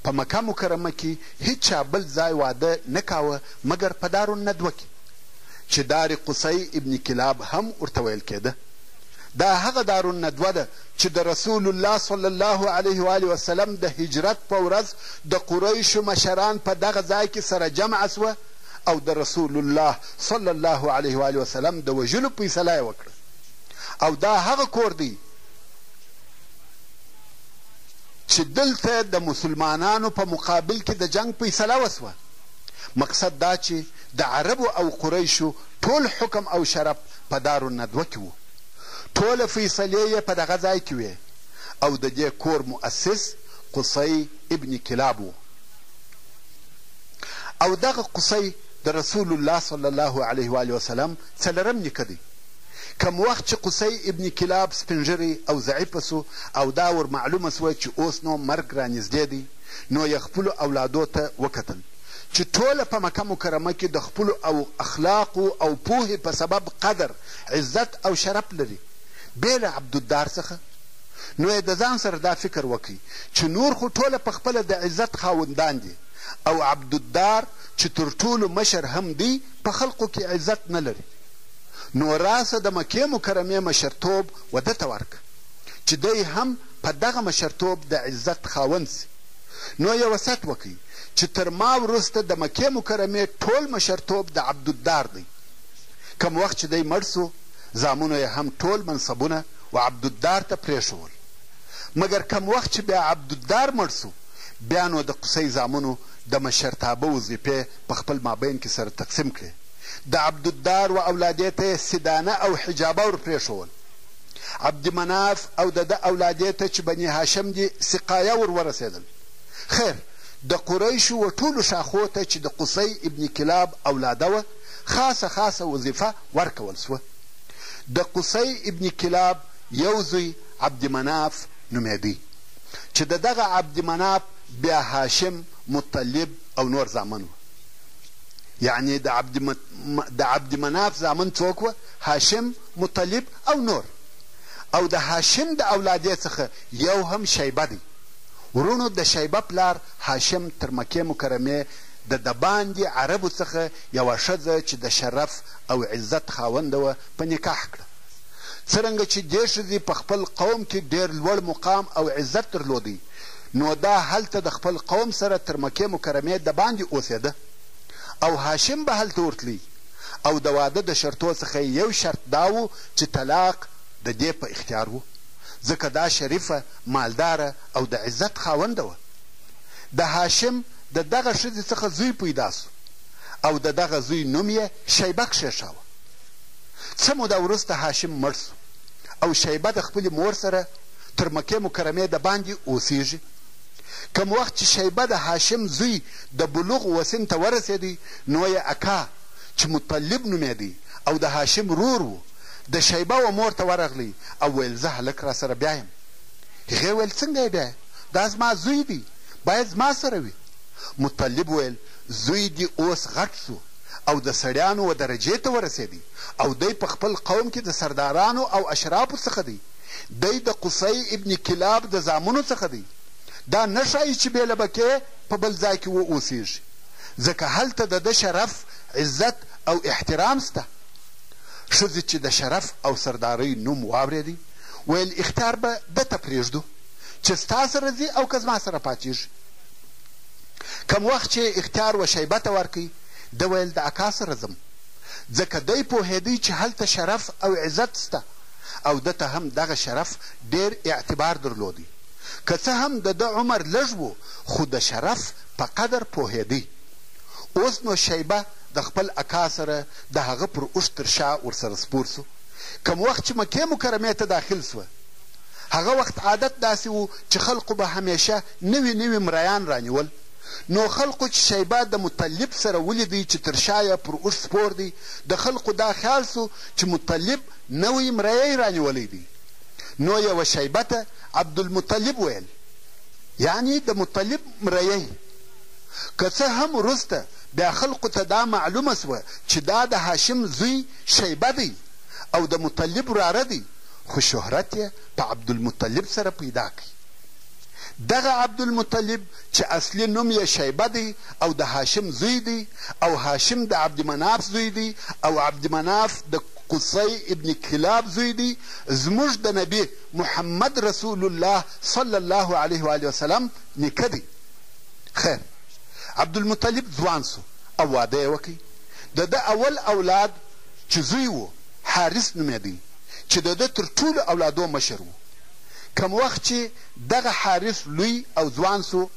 په مکه مکرمه کې هیچا بل ځای واده نه کاوه مګر په دارالندوه کې، چې دار قصی ابن کلاب هم ورته ویل کېده. دا هغه دارالندوه ده چې د رسول الله صلی الله علیه و آله وسلم د هجرت په ورځ د قریشو مشران په دغه ځای کې سره جمع شوه او د رسول الله صلی الله علیه و آله وسلم د وژلو فیصله یې وکړه او دا هغه کور دی چې دلته د مسلمانانو په مقابل کې د جنګ فیصله وشوه. مقصد دا چې د عربو او قریشو ټول حکم او شرف په دارالندوه کې وو. ټوله فیصلې یې په دغه ځای کې وې او د دې کور مؤسس قصی ابن کلاب وو او دغه قصی د رسول الله صلی الله علیه وآله وسلم څلرم نیکه دی. کوم وخت چې قصی ابن کلاب سپین ږیری او ضعیف شو او دا ور معلومه شوه چې اوس نو مرګ رانږدې دی نو یې خپلو اولادو ته وکتل. چې ټوله په مکه مکرمه کې د خپلو او اخلاقو او پوهې په سبب قدر، عزت او شرف لري، بې له عبدالدار څخه؟ نو یې د ځان سره دا فکر وکړ چې نور خو ټوله په خپله د عزت خاوندان دي او عبدالدار چې تر ټولو مشر هم دی په خلقو کې عزت نه لري نو راسه د مکې مکرمې مشرتوب و ده ته ورکړه چې دی هم په دغه مشرتوب د عزت خاوند شي. نو یې وصیت وکړ چې تر ما وروسته د مکې مکرمې ټول مشرتوب د عبدالدار دی. کوم وخت چې دی مړ شو، زامنو یې هم ټول منصبونه و عبدالدار ته پرېښوول. مګر کوم وخت چې بیا عبدالدار مړ شو، بیا نو د قصی زامنو د مشرتابه وظیفې په خپل مابین کې سره تقسیم کړې. د عبدالدار و اولادې ته یې سدانه او حجابه ور پرېښوول. عبد مناف او د ده اولادې ته چې بني هاشم دي سقایه ور ورسېدل. خیر، د قریشو و ټولو ښاخو ته چې د قصی ابن کلاب اولاده وه، خاصه خاصه وظیفه ورکول شوه. د قصی ابن کلاب یو زوی عبد مناف نومېدی چې د دغه عبد مناف بیا هاشم، مطلب او نور زامن وه. یعنې د عبد د عبد مناف زامن څوک وه؟ هاشم، مطلب او نور. او د هاشم د اولادې څخه یو هم شیبه دی. وروڼو د شیبه پلار هاشم تر مکې مکرمې د دباندې عربو څخه یوه ښځه چې د شرف او عزت خاونده وه په نکاح کړه. څرنګه چې دې ښځې په خپل قوم کې ډېر لوړ مقام او عزت درلودی نو دا هلته د خپل قوم سره تر مکې مکرمې دباندې اوسېده او هاشم به هلته ورتلی او د واده د شرطو څخه یې یو شرط دا و چې طلاق د دې په اختیار و ځکه دا شریفه، مالداره او د عزت خاونده وه. د هاشم د دغه ښځې څخه زوی پیدا شو او د دغه زوی نوم یې شیبه کښېښاوه. څه موده وروسته هاشم مړ شو او شیبه د خپلې مور سره تر مکې مکرمې دباندې اوسېږي. کوم وخت چې شیبه د هاشم زوی د بلوغ و سن ته ورسېدی نو یې اکا چې مطلب نومېدی او د هاشم ورور و، د شیبه و مور ته ورغلی او ویل زه هلک راسره بیایم. هغې ویل څنګه یې بیایې؟ دا زما زوی دی، باید زما سره وي. مطلب ویل زوی دې اوس غټ شو او د سړیانو و درجې ته ورسېدی او دی په خپل قوم کې د سردارانو او اشرافو څخه دی، دی د قصی ابن کلاب د زامنو څخه دی، دا نه ښايي چې بې له مکې په بل ځای کې و اوسېږي، ځکه هلته د ده شرف، عزت او احترام شته. ښځې چې د شرف او سردارۍ نوم واورېدی، ویل اختیار به ده ته پرېږدو چې ستا سره ځي او که زما سره پاتېږي. کوم وخت چې یې اختیار و شیبه ته ورکړ، ده ویل د اکا سره ځم، ځکه دی پوهېدی چې هلته شرف او عزت شته او ده ته هم دغه شرف ډېر اعتبار درلودی. که څه هم د ده عمر لږ و، خو د شرف په قدر پوهېدی. اوس نو شیبه د خپل اکا سره د هغه پر اوښ تر شا ورسره سپور شو. کوم وخت چې مکې مکرمې ته داخل شوه، هغه وخت عادت داسې و چې خلقو به همېشه نوي نوي مریان رانیول. نو خلقو چې شیبه د مطلب سره ولیدی چې تر شا یې پر اوښ سپور دی، د خلقو دا خیال شو چې مطلب نوی مریی رانیولی دی. نو یې و شیبه ته عبدالمطلب ویل، یعنې د مطلب مریی. که څه هم وروسته بیا خلقو ته دا معلومه شوه چې دا د هاشم زوی شیبه دی او د مطلب وراره دی، خو شهرت یې په عبدالمطلب سره پیدا کړ. دغه عبدالمطلب چې اصلي نوم یې شیبه دی او د هاشم زوی دی او هاشم د عبد مناف زوی دی او عبد مناف د قصی ابن کلاب زوی دی، زموږ د نبي محمد رسول الله صلی الله علیه وآله وسلم نیکه دی. خیر، عبدالمطلب ځوان شو او واده یې وکړ. د ده اول اولاد چې زوی و، حارث نومېدی چې د ده تر ټولو اولادو مشر و. کوم وخت چې دغه حارث لوی او ځوان شو،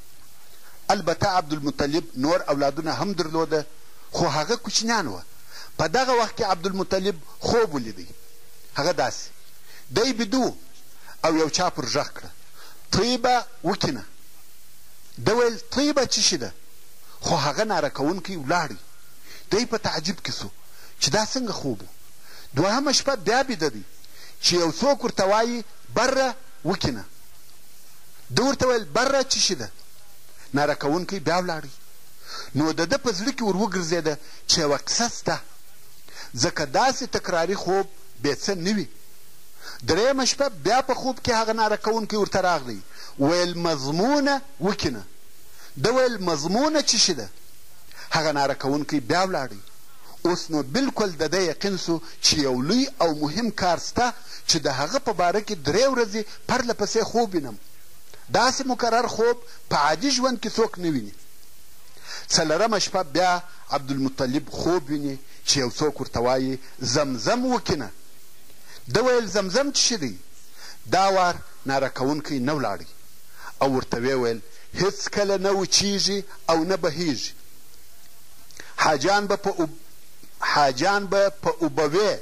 البته عبدالمطلب نور اولادونه هم درلوده، خو هغه کوچنیان وه. په دغه وخت کې عبدالمطلب خوب ولیدی، هغه داسې، دی بیده و او یو چا پر غږ کړه، طیبه وکینه. ده ویل، طیبه څه شي ده؟ خو هغه ناره کوونکی ولاړی. دی په تعجب کې شو چې دا څنګه خوب و؟ دوهمه شپه بیا بیده دی چې یو څوک ورته وایي، بره وکینه. ده ورته ویل، بره څه شي ده؟ ناره کوونکی بیا ولاړی. نو د ده په زړه کې ور وګرځېده چې یوه قصه شته، ځکه داسې تکراري خوب بې څه نه وي. درېیمه شپه بیا په خوب کې هغه ناره کوونکی ورته راغلی، ویل مضمونه وکینه. ده ویل مضمونه چه شي ده؟ هغه ناره کوونکی بیا ولاړی. اوس نو بلکل د ده یقین شو چې یو لوی او مهم کار شته چې د هغه په باره کې درې ورځې پرله پسې خوب وینم. داسې مکرر خوب په عادي ژوند کې څوک نه ویني. څلورمه شپه بیا عبدالمطلب خوب ویني چې یو څوک ورته وايي، زمزم وکینه. ده ویل زمزم څه شي دی؟ دا وار ناره کوونکی نه ولاړی او ورته ویې ویل، هیڅکله نه وچیږي او نه بهیږي. حاجیان به په حاجیان به په اوبوې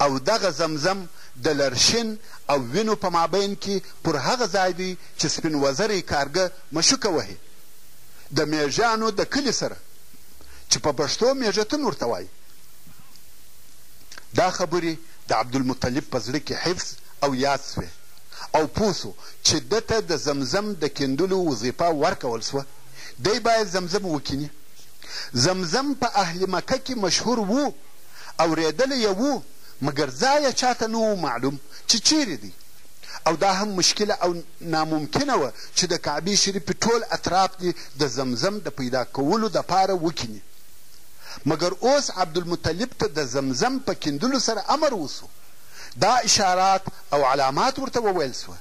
او دغه زمزم د لرشین او وینو په مابین کې پر هغه ځای دی چې سپین وزری کارګه مشوکه وهي د میږیانو د کلي سره چې په پښتو میږتون ورته وایي. دا خبرې د عبدالمطلب په زړه کې حفظ او یاد شوې او پوه شو چې ده ته د زمزم د کیندلو وظیفه ورکول شوه، دی باید زمزم وکیني. زمزم په اهل مکه کې مشهور وو، اورېدلی یې وو، مګر ځای یې چاته نه وو معلوم چې چېرې دی او دا هم مشکله او ناممکنه وه چې د کعبې شریفې ټول اطراف دې د زمزم د پیدا کولو دپاره وکیني. مګر اوس عبدالمطلب ته د زمزم په کیندلو سره امر وشو، دا اشارات او علامات ورته وویل شوه،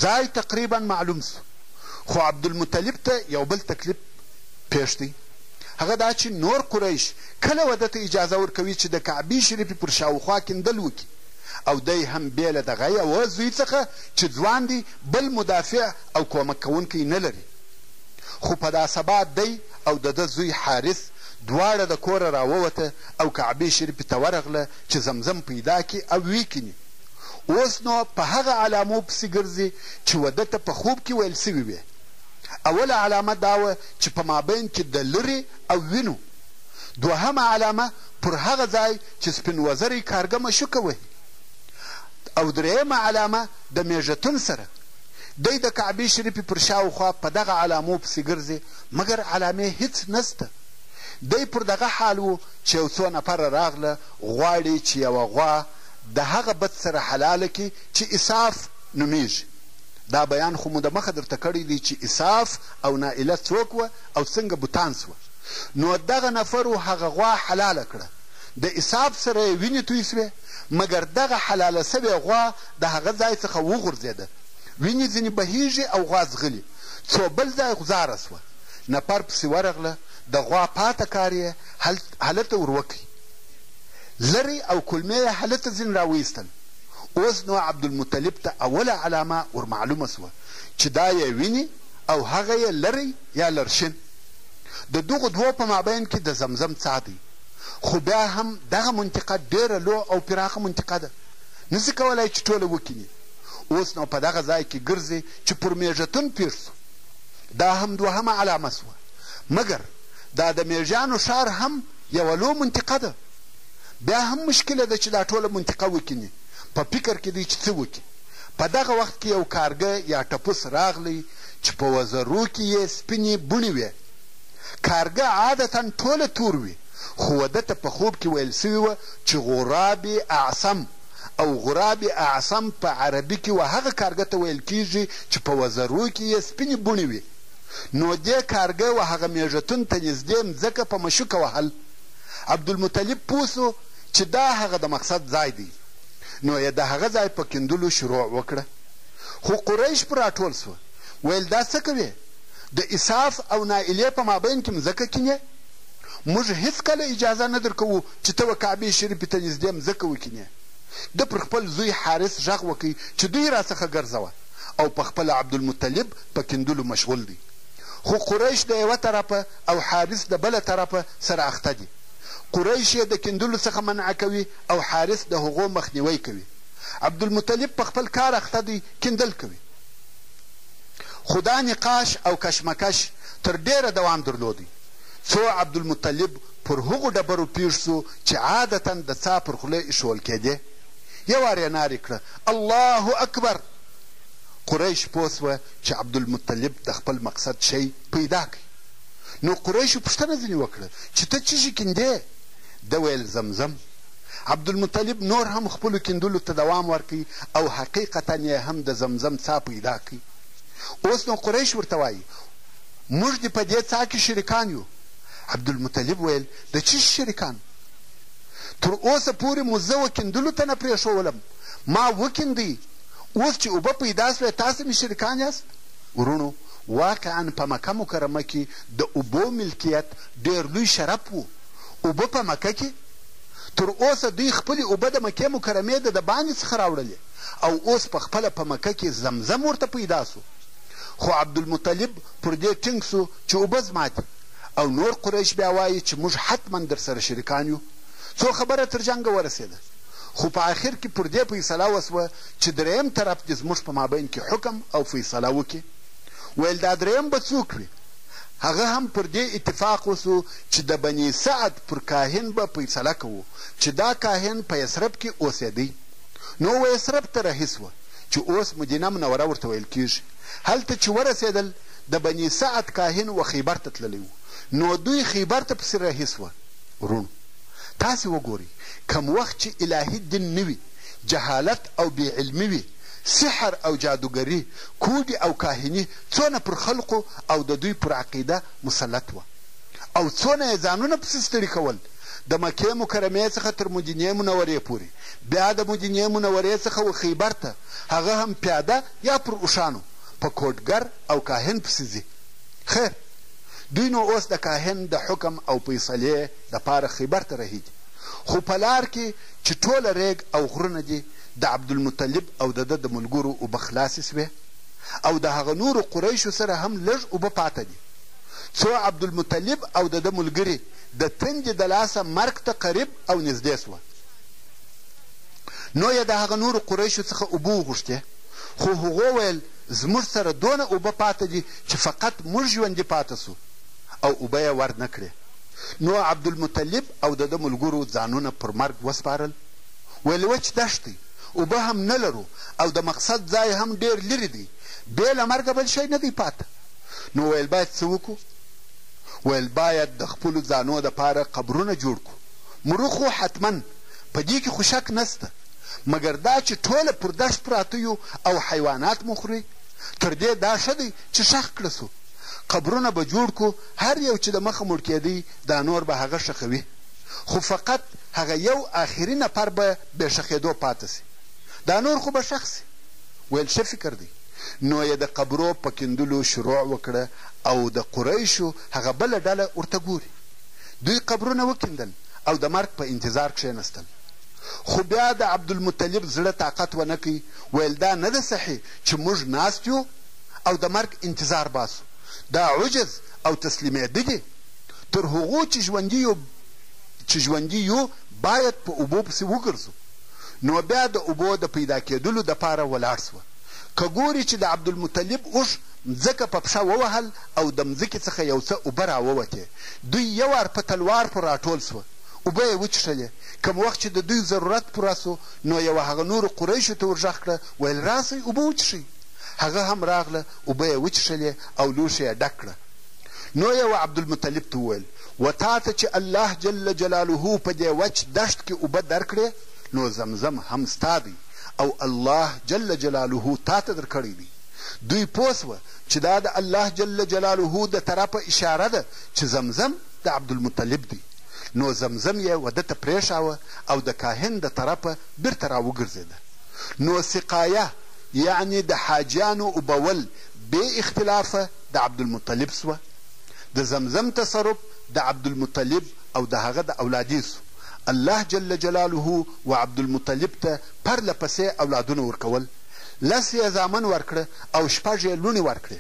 ځای تقریبا معلوم شو، خو عبدالمطلب ته یو بل تکلیف پېښ دی، هغه دا چې نور قریش کله و ده ته اجازه ورکوي چې د کعبې شریفې پر شاوخوا کیندل وکړي او دی هم بې له دغه یوه زوی څخه چې ځوان دی بل مدافع او کومک کوونکی نه لري. خو په دا سبا دی او د ده زوی حارث دواړه د کوره راووته او کعبې شریفې ته ورغله چې زمزم پیدا کړي او ویې کیني. اوس نو په هغه علامو پسې ګرځي چې و ده ته په خوب کې ویل شوي وې. اوله علامه دا وه چې په مابین کې د لرې او وینو. دوهمه علامه پر هغه ځای چې سپین وزری کارګه مشوکه وهي. او درېیمه علامه د مېږتون سره. دی د کعبې شریفې پر شاوخوا په دغه علامو پسې ګرځي، مګر علامې هیڅ نشته. دی پر دغه حال و چې یو څو نفره راغله، غواړي چې یوه غوا د هغه بت سره حلاله کړي چې ایساف نومېږي. دا بیان خو مو د مخه درته کړی دی چې ایساف او نائله څوک وه او څنګه بتان شوه. نو دغه نفرو هغه غوا حلاله کړه. د ایساف سره یې وینې توی شوې، مګر دغه حلاله شوې غوا د هغه ځای څخه وغورځېده، وینې ځینې بهیږي او غوا ځغلي، څو بل ځای غوځاره شوه. نفر پسې ورغله، د غوا پاته کار یې هلته ور وکړ. لری او کولمې یې هلته ځینې راوایستل. اوس نو عبدالمطلب ته اوله علامه ور معلومه شوه چې دا یې وینې او هغه یې لری یا لرشین. د دغو دوو په مابین کې د زمزم څاه دی. خو بیا هم دغه منطقه ډېره لو او پراخه منطقه ده. نشي کولای چې ټوله وکیني. اوس نو په دغه ځای کې ګرځي چې پر مېږتون پېښ شو. دا هم دوهمه علامه شوه. مګر دا د مېږیانو ښار هم یوه لو منطقه ده. بیا هم مشکله ده چې دا ټوله منطقه وکیني. په فکر کې دی چې څه وکړي. په دغه وخت کې یو کارګه یا ټپوس راغلی چې په وزرو کې یې سپینې بوڼې وې. کارګه عادتاً ټوله تور وي، خو و ده ته په خوب کې ویل شوي وه چې غراب اعصم او غراب اعصم په عربي کې و هغه کارګه ته ویل کېږي چې په وزرو کې یې سپینې بوڼې وي. نو دې کارګه و هغه مېږتون ته نږدې مځکه په مشوکه وهل. عبدالمطلب پوه شو چې دا هغه د مقصد ځای دی، نو یې د هغه ځای په کیندلو شروع وکړه. خو قریش پر راټول شوه، ویل دا څه کوې؟ د ایساف او نائلې په مابین کې مځکه کینې؟ موږ هیڅکله اجازه نه درکوو چې ته و کعبې شریفې ته نږدې مځکه وکینې. ده پر خپل زوی حارث غږ وکړ چې دوی راڅخه ګرځوه او په خپله عبدالمطلب په کیندلو مشغول دی. خو قریش د یوه طرفه او حارث د بله طرفه سره اخته دي. قریش یې د کیندلو څخه منع کوي او حارث د هغو مخنیوی کوي. عبدالمطلب په خپل کار اخته دی، کیندل کوي. خو دا نقاش او کشمکش تر ډېره دوام درلود. څو عبدالمطلب پر هغو ډبرو پېښ شو چې عادتاً د څاه پر خوله ایښوول کېدې. یو وار یې نارې کړه، الله اکبر! قریش پوه شوه چې عبدالمطلب د خپل مقصد شی پیدا کړ. نو قریشو پوښتنه ځینې وکړه چې ته څه شي کیندې؟ ده ویل زمزم. عبدالمطلب نور هم خپلو کیندلو ته دوام ورکړ او حقیقتا یې هم د زمزم څاه پیدا کړ. اوس نو قریش ورته وایي موږ دې په دې څاه کې شریکان یو. عبدالمطلب ویل د څه شي شریکان؟ تر اوسه پورې مو زه وکیندلو ته نه پرېښوولم، ما وکیندی، اوس چې اوبه پیدا شوې تاسې مې شریکان یاست؟ وروڼو! واقعا په مکه مکرمه کې د اوبو ملکیت ډېر لوی شرف و، اوبه په مکه کې؟ تر اوسه دوی خپلې اوبه د مکې مکرمې د دباندې څخه راوړلې او اوس په خپله په مکه کې زمزم ورته پیدا شو. خو عبدالمطلب پر دې ټینګ شو چې اوبه زما دي او نور قریش بیا وايي چې موږ حتما درسره شریکان یو. څو خبره تر جنګه ورسېده. خو په اخر کې پر دې فیصله وشوه چې درېیم طرف دې زموږ په مابین کې حکم او فیصله وکړي. ویل دا درېیم به څوک وي؟ هغه هم پر دې اتفاق وشو چې د بني سعد پر کاهن به فیصله کوو چې دا کاهن په یثرب کې اوسېدی. نو و یثرب ته رهي شوه چې اوس مدینه منوره ورته ویل کېږي. هلته چې ورسېدل د بني سعد کاهن و خیبر ته تللی و نو دوی خیبر ته پسې رهي شوه. وروڼو! تاسې وګورئ کوم وخت چې الهي دین نه وي، جهالت او بې علمي وي، سحر او جادوګري، کوډې او کاهني څونه پر خلقو او د دوی پر عقیده مسلط وه او څونه یې ځانونه پسې ستړي کول، د مکې مکرمې څخه تر مدینې منورې پورې، بیا د مدینې منورې څخه و خیبر ته، هغه هم پیاده یا پر اوښانو، په کوډګر او کاهن پسې ځي. خیر! دوی نو اوس د کاهن د حکم او فیصلې دپاره خیبر ته رهي دي، خو په لار کې چې ټوله ریګ او غرونه دي، د عبدالمطلب او د ده د ملګرو اوبه خلاصې شوې او د هغه نورو قریشو سره هم لږ اوبه پاته دي، څو عبدالمطلب او د ده ملګري د تندې د لاسه مرګ ته قریب او نږدې شوه، نو یې د هغه نورو قریشو څخه اوبه وغوښتې، خو هغو ویل، زموږ سره دونه اوبه پاته دي چې فقط موږ ژوندي پاته شو او اوبه یې ور نه کړې. نو عبدالمطلب او د ده ملګرو ځانونه پر مرګ وسپارل، ویل وچ دښت دی، اوبه هم نه لرو او د مقصد ځای هم ډېر لرې دی، بې له مرګه بل شی نه دی پاته. نو ویل باید څه وکړو؟ ویل باید د خپلو ځانو دپاره قبرونه جوړ کړو، مرو خو حتما، په دې کې خو شک نشته، مګر دا چې ټوله پر دښت پراته یو او حیوانات مو خوري، تر دې دا ښه دی چې ښخ کړه شو. قبرونه به جوړ کړو، هر یو چې د مخه مړ کېدی، دا نور به هغه ښخوي، خو فقط هغه یو آخري نفر به بې ښخېدو پاته شي، دا نور خو به ښخ شي. ویل ښه فکر دی. نو یې د قبرو په کیندلو شروع وکړه او د قریشو هغه بله ډله ورته ګوري. دوی قبرونه وکیندل او د مرګ په انتظار کښېنستل. خو بیا د عبدالمطلب زړه طاقت ونه کړ، ویل دا نه ده صحیح چې موږ ناست یو او د مرګ انتظار باسو، دا عجز او تسلیمېده دي، تر هغو چې ژوندي یو چې ژوندي یو باید په اوبو پسې وګرځو. نو بیا د اوبو د پیدا کېدلو دپاره ولاړ شوه. که ګوري چې د عبدالمطلب اوښ مځکه په پښه ووهل او د مځکې څخه یو څه اوبه راووتې. دوی یو وار په تلوار پر راټول شوه. اوبه یې وچښلې. کوم وخت چې د دوی ضرورت پوره شو نو یوه هغه نورو قریشو ته ورږغ کړه، ویل راشئ اوبه وچښئ. هغه هم راغله، اوبه یې وچښلې او لوښي یې ډک کړه. نو یې و عبدالمطلب ته وویل، و تاته چې الله جل جلاله په دې وچ دښت کې اوبه درکړې نو زمزم هم ستا دی او الله جل جلاله تاته درکړی دی. دوی پوه شوه چې دا د الله جل جلاله د طرفه اشاره ده چې زمزم د عبدالمطلب دی، نو زمزم یې و ده ته پرېښاوه او د کاهن د طرفه بیرته راوګرځېده. نو سقایه یعنې د حاجیانو اوبول بې اختلافه د عبدالمطلب شوه. د زمزم تصرف د عبدالمطلب او د هغه د اولادې شو. الله جل جلاله و عبدالمطلب ته پرله پسې اولادونه ورکول. لس یې زامن ورکړه او شپږ یې لوڼې ورکړې.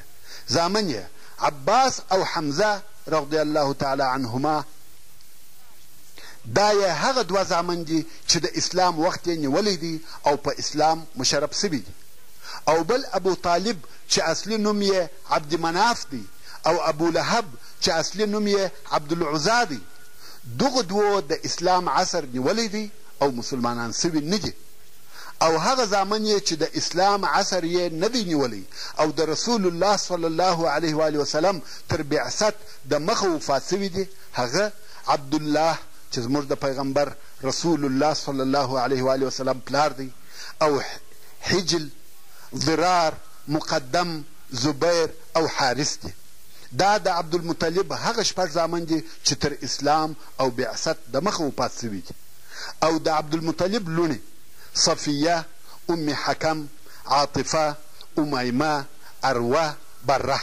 زامن یې، عباس او حمزه رضی الله تعالی عنهما، دا یې هغه دوه زامن دي چې د اسلام وخت یې نیولی دی او په اسلام مشرف شوي دي. او بل ابوطالب چې اصلي نوم یې عبد مناف دی او ابولهب چې اصلي نوم یې عبدالعزی دی، دغو دوو د اسلام عصر نیولی دی او مسلمانان شوي نه دي. او هغه زامن یې چې د اسلام عصر یې نه دی نیولی او د رسول الله صلی الله علیه و آله وسلم تر بعثت د مخه وفات شوي دي هغه عبدالله چې زموږ د پیغمبر رسول الله صلی الله علیه و آله وسلم پلار دی او حجل، ضرار، مقدم، زبیر او حارث دي. دا د عبدالمطلب هغه شپږ زامن دي چې تر اسلام او بعثت دمخه وفات شوي دي او د عبدالمطلب لوڼې، صفیه، ام حکم، عاطفه، امیمه، اروه، بره.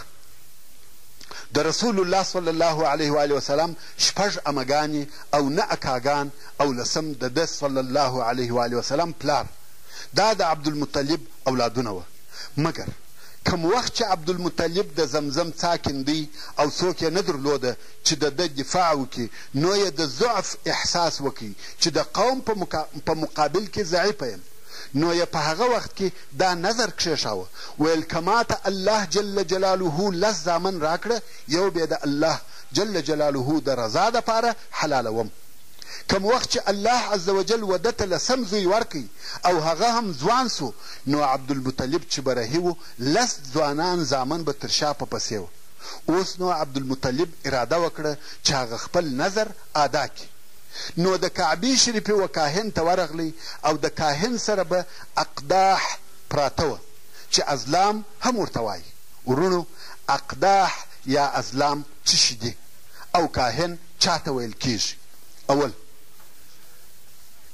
د رسول الله صلی الله علیه و آله وسلم شپږ امګانې او نه اکاګان او لسم د ده صلی الله علیه و آله وسلم پلار. دا د عبدالمطلب اولادونه وه. مګر کوم وخت چې عبدالمطلب د زمزم څاه کیندی او څوک یې نه درلوده چې د ده دفاع وکړي نو یې د ضعف احساس وکړ چې د قوم په مقابل کې ضعیفه یم نو یې په هغه وخت کې دا نذر کښېښاوه ویل که ماته الله جل جلاله لس زامن راکړه یو به یې د الله جل جلاله د رضا دپاره حلالوم. کوم وخت چې الله عزوجل و ده ته لسم زوی ورکړ او هغه هم ځوان شو نو عبدالمطلب چې به رهي و لس ځوانان زامن به تر شا په پسې وه. اوس نو عبدالمطلب اراده وکړه چې هغه خپل نذر آدا کړي نو د کعبې شریفې و کاهن ته ورغلی او د کاهن سره به اقداح پراته وه چې ازلام هم ورته وايي. وروڼو اقداح یا ازلام څه شي دي او کاهن چاته ویل کیږي؟ اول،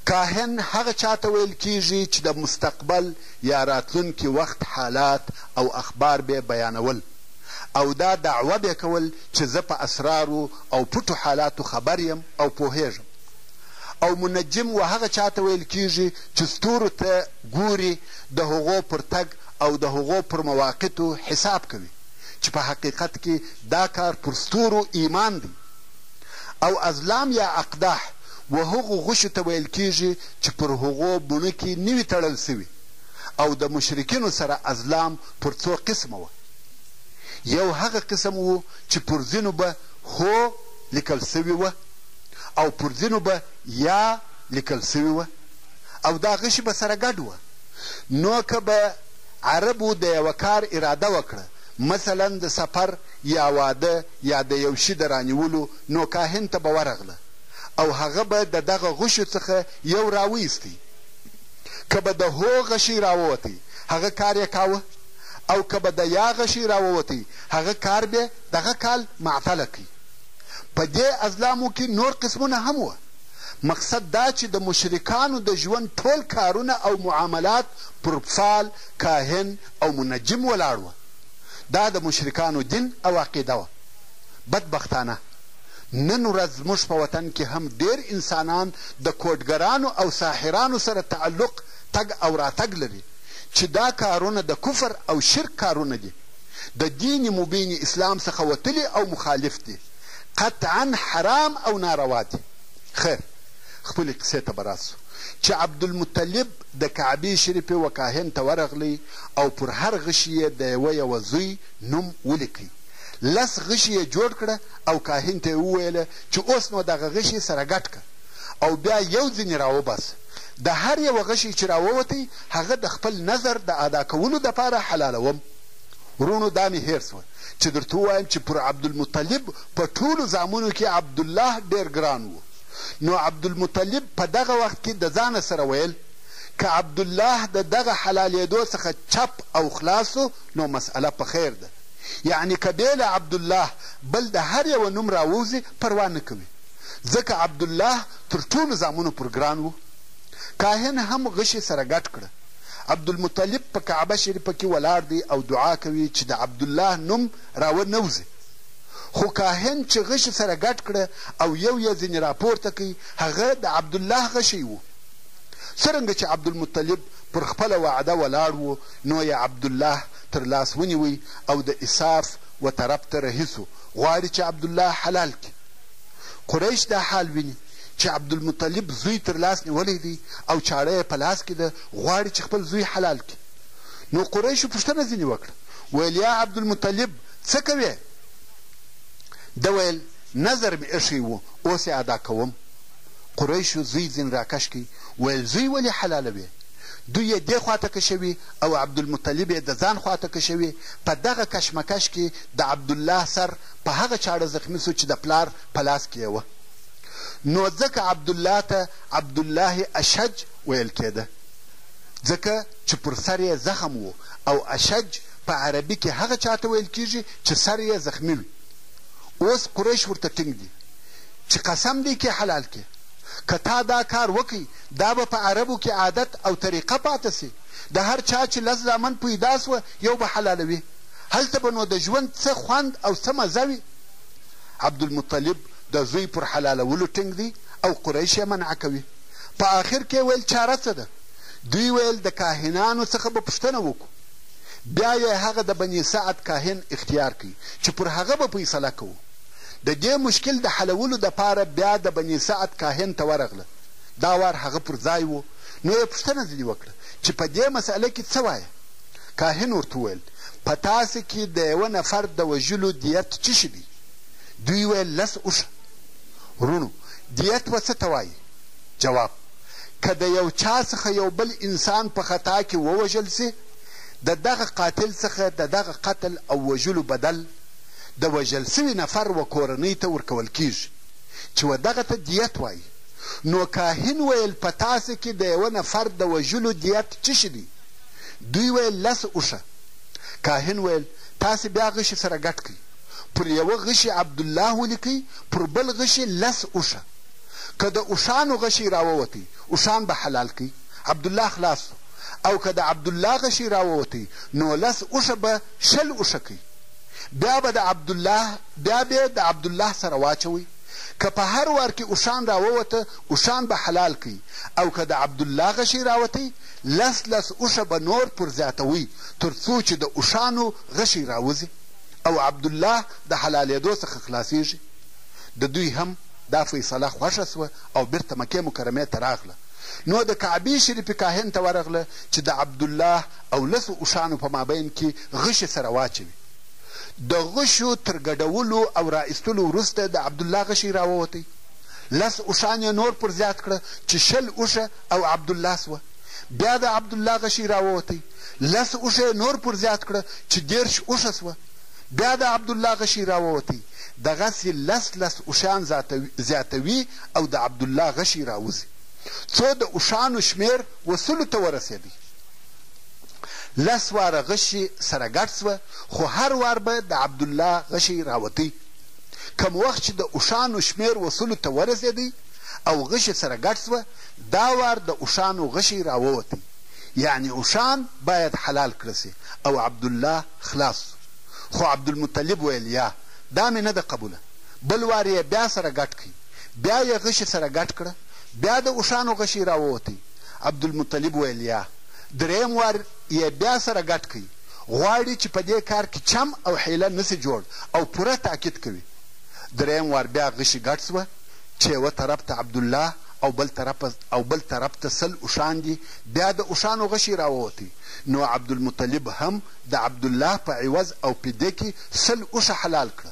کاهن هغه چاته ویل کیږي چې د مستقبل یا راتلونکي وخت حالات او اخبار به بیانول او دا دعوه به کول چې زه په اسرارو او پټو حالاتو خبر یم او پوهیږم. او منجم و هغه چاته ویل کیږي چې ستورو ته ګوري د هغو پر تګ او د هغو پر مواقیتو حساب کوي چې په حقیقت کې دا کار پر ستورو ایمان دی. او ازلام یا اقداح و هغو غشو ته ویل کیږي چې پر هغو بڼکې نه وي تړل شوي او د مشرکینو سره ازلام پر څو قسمه وه یو هغه قسم وو چې پر ځینو به هو لیکل شوي وه او پر ځینو به یا لیکل شوي وه او دا غشي به سره ګډ وه نو که به عربو د یوه کار اراده وکړه مثلا د سفر یا واده یا د یو شي د رانیولو نو کاهن ته به ورغله او هغه به د دغه غشو څخه یو راوایستی، که به د هو غشی راووتی هغه کار یې کاوه او که به د یا غشی راووتی هغه کار بې دغه کال معطله کړ. په دې ازلامو کې نور قسمونه هم وه. مقصد دا چې د مشرکانو د ژوند ټول کارونه او معاملات پر فال، کاهن او منجم ولاړ وه. دا د مشرکانو دین او عقیده وه. بدبختانه نن ورځ زموږ په وطن کې هم ډېر انسانان د کوډګرانو او ساحرانو سره تعلق، تګ او راتګ لري چې دا کارونه د کفر او شرک کارونه دي، د دین مبین اسلام څخه وتلي او مخالف دي، قطعا حرام او ناروا دي. خیر خپلې قصې ته به راسو چې عبدالمطلب د کعبې شریفې و کاهن ته ورغلی او پر هر غشي یې د یوه یوه زوی نوم ولیکی. لس غشي یې جوړ کړه او کاهن ته یې وویل چې اوس نو دغه غشي سره ګډ که او بیا یو ځینې راوباسه. د هر یوه غشی چې راووتی هغه د خپل نذر د ادا کولو دپاره حلالوم. وروڼو دا مې هېر شوه چې درته ووایم چې پر عبدالمطلب په ټولو زامنو کې عبدالله ډېر ګران و. نو عبدالمطلب په دغه وخت کې د ځانه سره ویل که عبدالله د دغه حلالېدو څخه چپ او خلاص شو نو مسئله په خیر ده یعنې که بې له عبدالله بل د هر یوه نوم راووځي پروا نه کوي ځکه عبدالله تر ټولو زامنو پر ګران وو. کاهن هم غشي سره ګډ کړه. عبدالمطلب په کعبه شریفه کې ولاړ دی او دعا کوي چې د عبدالله نوم راوه نه وځي. خو کاهن چې غشي سره ګډ کړه او یو یې ځینې راپورته کړ هغه د عبدالله غشی وو. څرنګه چې عبدالمطلب پر خپله وعده ولاړ و نو یې عبدالله تر لاس ونیوی او د ایساف و طرف ته رهي شو، غواړي چې عبدالله حلال کړي. قریش دا حال ویني چې عبدالمطلب زوی تر لاس نیولی دی او چاړه یې په لاس کې ده، غواړي چې خپل زوی حلال کړي. نو قریشو پوښتنه ځینې وکړه، ویل یا عبدالمطلب څه کوې؟ ده ویل نذر مې ایښی و، اوس یې ادا کوم. قریشو زوی ځینې راکش کړ، ویل زوی ولې حلالوې؟ دوی یې دې خوا ته کشوي او عبدالمطلب یې د ځان خوا ته کشوي، په دغه کشمکش کې د عبدالله سر په هغه چاړه زخمي شو چې د پلار په لاس کې یې وه. نو ځکه عبدالله ته عبدالله اشج ویل کېده، ځکه چې پر سر یې زخم و او اشج په عربي کې هغه چا ته ویل کېږي چې سر یې زخمي وي. اوس قریش ورته ټینګ دي چې قسم دی کې حلال کې، که تا دا کار وکړ دا به په عربو کې عادت او طریقه پاته شي، د هر چا چې لس زامن پیدا شوه یو به حلالوي، هلته به نو د ژوند څه خوند او څه مزه وي؟ عبدالمطلب د زوی پر حلالولو ټینګ دی او قریش یې منع کوي. په آخر کې یې ویل چاره څه ده؟ دوی ویل د کاهنانو څخه به پوښتنه وکړو. بیا یې هغه د بني سعد کاهن اختیار کړ چې پر هغه به فیصله کوو. د دې مشکل د حلولو دپاره بیا د بني سعد کاهن ته ورغله. دا وار هغه پر ځای و، نو یې پوښتنه ځینې وکړه چې په دې مسئله کې څه وایې؟ کاهن ورته وویل، په تاسې کې د یوه نفر د وژلو دیت څه شي دی؟ دوی ویل، لس اوښه. وروڼو! دیت و څه ته وایي؟ جواب، که د یو چا څخه یو بل انسان په خطا کې ووژل شي، د دغه قاتل څخه د دغه قتل او وژلو بدل د وژل شوي نفر و کورنۍ ته ورکول کېږي، چې و دغه ته دیت وایي. نو کاهن ویل، په تاسې کې د یوه نفر د وژلو دیت څه شي دی؟ دوی ویل، لس اوښه. کاهن ویل، تاسې بیا غشي سره ګډ کړئ، پر یوه غشي عبدالله ولیکئ، پر بل غشي لس اوښه. که د اوښانو غشی راووتی، اوښان به حلال کړئ، عبدالله خلاص شو، او که د عبدالله غشی راووتی، نو لس اوښه به 20 اوښه کړئ. بیا به د عبدالله بیا بې د عبدالله سره واچوئ. که په هر وار کې اوښان راووته، اوښان به حلال کړئ او که د عبدالله غشی راوتی، لس لس اوښه به نور پر زیاتوئ، تر څو چې د اوښانو غشی راوځي او عبدالله د حلالېدو څخه خلاصېږي. د دوی هم دا فیصله خوښه شوه او بیرته مکې مکرمې ته راغله. نو د کعبې شریفې کاهن ته ورغله چې د عبدالله او لسو اوښانو په مابین کې غشي سره واچوي. د غشو تر ګډولو او را ایستلو وروسته د عبدالله غشی راووتی. لس اوښان یې نور پر زیات کړه چې 20 اوښه او عبدالله شوه. بیا د عبدالله غشی راووتی. لس اوښه یې نور پر زیات کړه چې 30 اوښه شوه. بیا د عبدالله غشی راووتی. دغسې لس لس اوښان زیاتوي او د عبدالله غشی راوځي. څو د اوښانو شمېر و سلو ته ورسېدی. لس واره غشي سره ګډ شوه، خو هر وار به د عبدالله غشی راوتی. کوم وخت چې د اوښانو شمېر و سلو ته ورسېدی او غشي سره ګډ شوه، دا وار د اوښانو غشی راووتی، یعنې اوښان باید حلال کړه شي او عبدالله خلاص شو. خو عبدالمطلب ویل، یا، دا مې نه ده قبوله. بل وار یې بیا سره ګډ کړ، بیا یې غشي سره ګډ کړه، بیا د اوښانو غشی راووتی. عبدالمطلب ویل، یا. درېیم وار یې بیا سره ګډ کړ، غواړي چې په دې کار کې چم او حیله نه شي جوړ او پوره تاکید کوي. درېیم وار بیا غشي ګډ شوه چې یوه طرف ته عبدالله او بل طرف او بل طرف ته 100 اوښان دي، بیا د اوښانو غشی راووتی، نو عبدالمطلب هم د عبدالله په عوض او فدیه کې 100 اوښه حلال کړه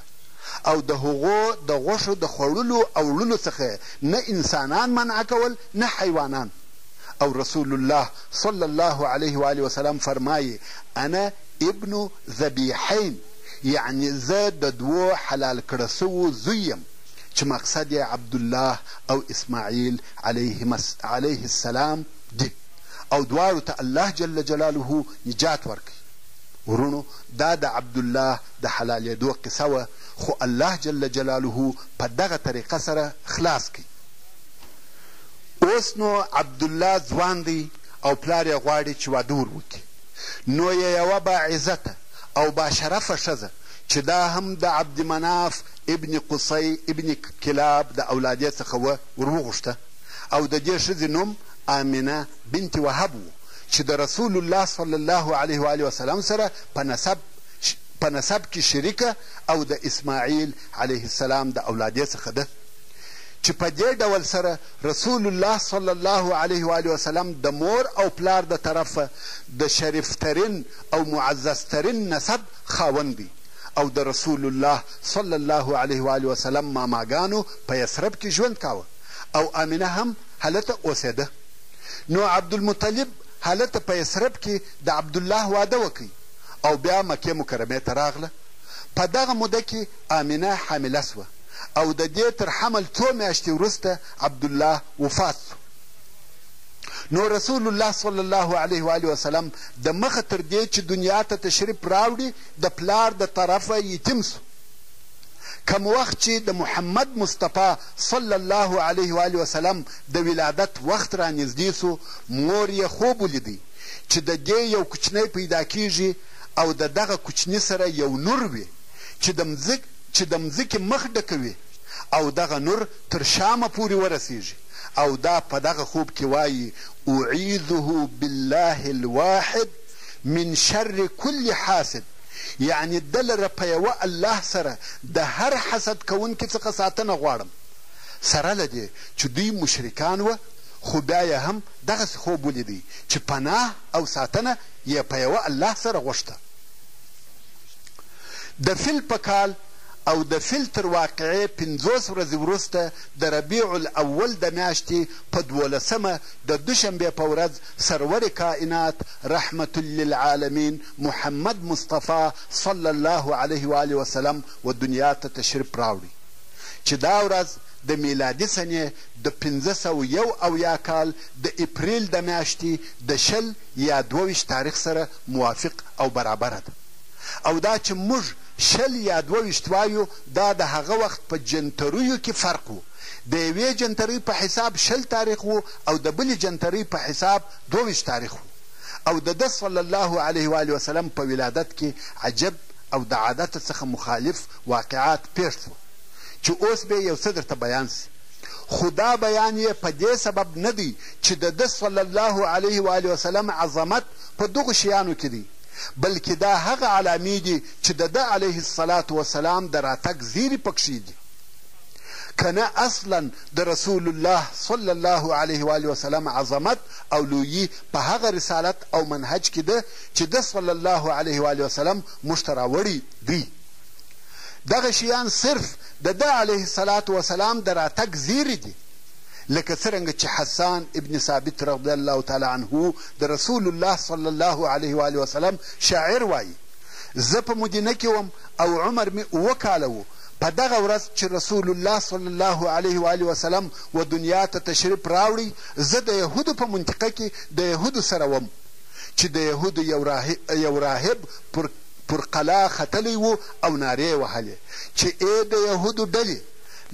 او د هغو د غوښو د خوړلو او وړلو څخه یې نه انسانان منع کول نه حیوانان. او رسول الله صلی الله علیه و آله وسلم فرمایي، انا ابن ذبیحین، یعنې زه د دوو حلال کړه شوو زوی یم، چې مقصد یې عبدالله او اسماعیل علیه السلام دي او دواړو ته الله جل جلاله نجات ورکړ. وروڼو دا د عبدالله د حلالېدو قصه وه، خو الله جل جلاله په دغه طریقه سره خلاص کړ. اوس نو عبدالله ځوان دی او پلار یې غواړي چې واده ور وکړي، نو یې یوه باعزته او باشرفه ښځه چې دا هم د عبد مناف ابن قصی ابن کلاب د اولادې څخه وه ور وغوښته او د دې ښځې نوم آمنه بنت وهب و چې د رسول الله صلی الله علیه و آله وسلم سره په نسب په نسب کې شریکه او د اسماعیل علیه السلام د اولادې څخه ده. چې په دې ډول سره رسول الله صلی الله علیه و آله وسلم د مور او پلار د طرفه د شریفترین او معززترین نسب خاوند دی او د رسول الله صلی الله علیه و آله وسلم ماماګانو په یثرب کې ژوند کاوه او آمنه هم هلته اوسېده نو عبدالمطلب هلته په یثرب کې د عبدالله واده وکړ او بیا مکې مکرمې ته راغله. په دغه موده کې آمنه حامله شوه او د دې تر حمل څو میاشتې وروسته عبدالله وفات شو. نو رسول الله صلی الله علیه و آله وسلم د مخه تر دې چې دنیا ته تشریف راوړي د پلار د طرفه یتیم شو. کوم وخت چې د محمد مصطفی صلی الله علیه و آله وسلم د ولادت وخت رانږدې شو، مور یې خوب ولیدی چې د دې یو کوچنی پیدا کیږي او د دغه کوچني سره یو نور وي چې د چې د مځکې مخ ډکوي او دغه نور تر شامه پورې ورسیږي او دا په دغه خوب کې وایي، اعیذه بالله الواحد من شر کل حاسد، یعنې ده لره په یوه الله سره د هر حسد کوونکي څخه ساتنه غواړم. سره له دې چې دوی مشرکان وه خو بیا یې هم دغسې خوب ولیدی چې پناه او ساتنه یې په یوه الله سره غوښته. د فیل په کال او د فیل تر واقعې 50 ورځې وروسته د ربیع الاول د میاشتې په دولسمه د دوشنبې په ورځ سرور کائنات رحمة للعالمین محمد مصطفی صلی الله علیه وآله وسلم و دنیا ته تشریف راوړی چې دا ورځ د میلادي سنې د 571 کال د اپریل د میاشتې د 20 یا 22 تاریخ سره موافق او برابره ده او دا چې موږ 20 یا 22 وایو دا د هغه وخت په جنتریو کې فرق و، د یوې جنترۍ په حساب 20 تاریخ و او د بلې جنترۍ په حساب 22 تاریخ و او د ده صلی الله علیه وآله وسلم په ولادت کې عجب او د عادت څخه مخالف واقعات پېښ شوه چې اوس به یې یو څه درته بیان شي خو دا بیان یې په دې سبب نه دی چې د ده صلی الله علیه وآله وسلم عظمت په دغو شیانو کې دی بلکې دا هغه علامې دي چې د ده علیه الصلوة والسلام د راتګ زیري پکښې دي که نه اصلا د رسول الله صلی الله علیه وآله وسلم عظمت او لویي په هغه رسالت او منهج کې ده چې ده صلی الله علیه وآله وسلم موږ ته راوړی دی. دغه شیان صرف د ده علیه الصلوة والسلام د راتګ زیري دي لکه څرنګه چې حسان ابن ثابت رضی الله تعالی عنه د رسول الله صلی الله علیه وآله وسلم شاعر وایي، زه په مدینه کې وم او عمر مې اووه کاله و، په دغه ورځ چې رسول الله صلی الله علیه و آله وسلم و دنیا ته تشریف راوړی زه د یهودو په منطقه کې د یهودو سره وم چې د یهودو یو راهب پر پر قلا ختلی و او نارې یې وهلې چې ای د یهودو ډلې!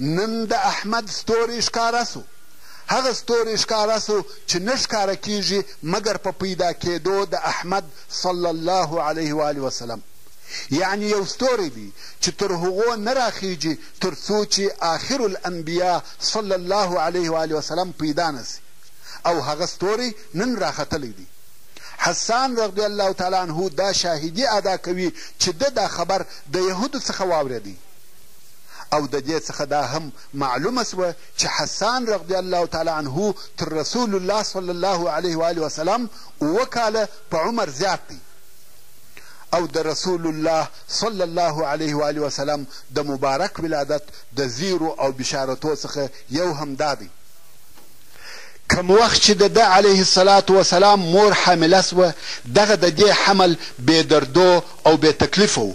نن د احمد ستوری ښکاره شو، هغه ستوری ښکاره شو چې نه ښکاره کیږي مګر په پیدا کیدو د احمد صلی الله علیه و آله وسلم. یعنې یو ستوری دی چې تر هغو نه راخیږي تر څو چې آخر الانبیاء صلی الله علیه و آله وسلم پیدا نه شي او هغه ستوری نن راختلی دی. حسان رضی الله تعالی عنه دا شاهدي ادا کوي چې ده دا خبر د یهودو څخه واورېدی او د دې څخه دا هم معلومه شوه چې حسان رضی الله تعالی عنه تر رسول الله صلی الله علیه و آله وسلم اووه کاله په عمر زیات دی. او د رسول الله صلی الله علیه و آله وسلم د مبارک ولادت د زیرو او بشارتو څخه یو هم دا دی. کوم وخت چې د ده علیه الصلوة والسلام مور حامله شوه دغه د دې حمل بې دردو او بې تکلیفه و،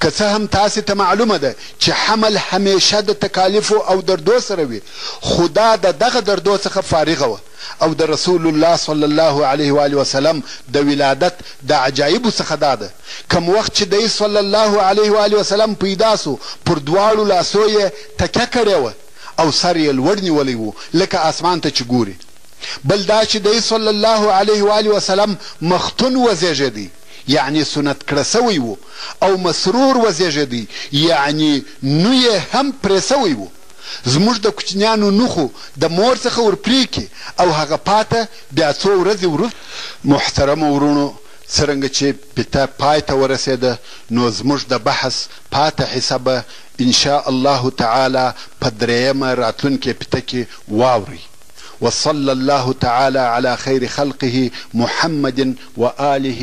که څه هم تاسې ته معلومه ده چې حمل همیشه د تکالیفو او دردو سره وي خو دا د دغه دردو څخه فارغه وه. او د رسول الله صلی الله علیه و آله وسلم د ولادت د عجایبو څخه دا ده کوم وخت چې دی صلی الله علیه و آله وسلم پیدا شو پر دواړو لاسو یې تکیه کړې وه او سر یې لوړ نیولی وو لکه آسمان ته چې ګوري بل دا چې دی صلی الله علیه و آله وسلم مختون وزیږیدی یعنی سنت کړه شوی وو او مسرور وزیږیدی یعنی نو یې هم پرې شوی وو. زموږ د کوچنیانو نو خو د مور څخه ور پرې کړي او هغه پاته بیا څو ورځې وروسته محترمو وروڼو څرنګه چې پیته پای ته ورسېده نو زموږ د بحث پاته حصه به ان شاء الله تعالی په درېیمه راتلونکې پیته کې واورئ وصلی الله تعالی علی خیر خلقه محمد وآله.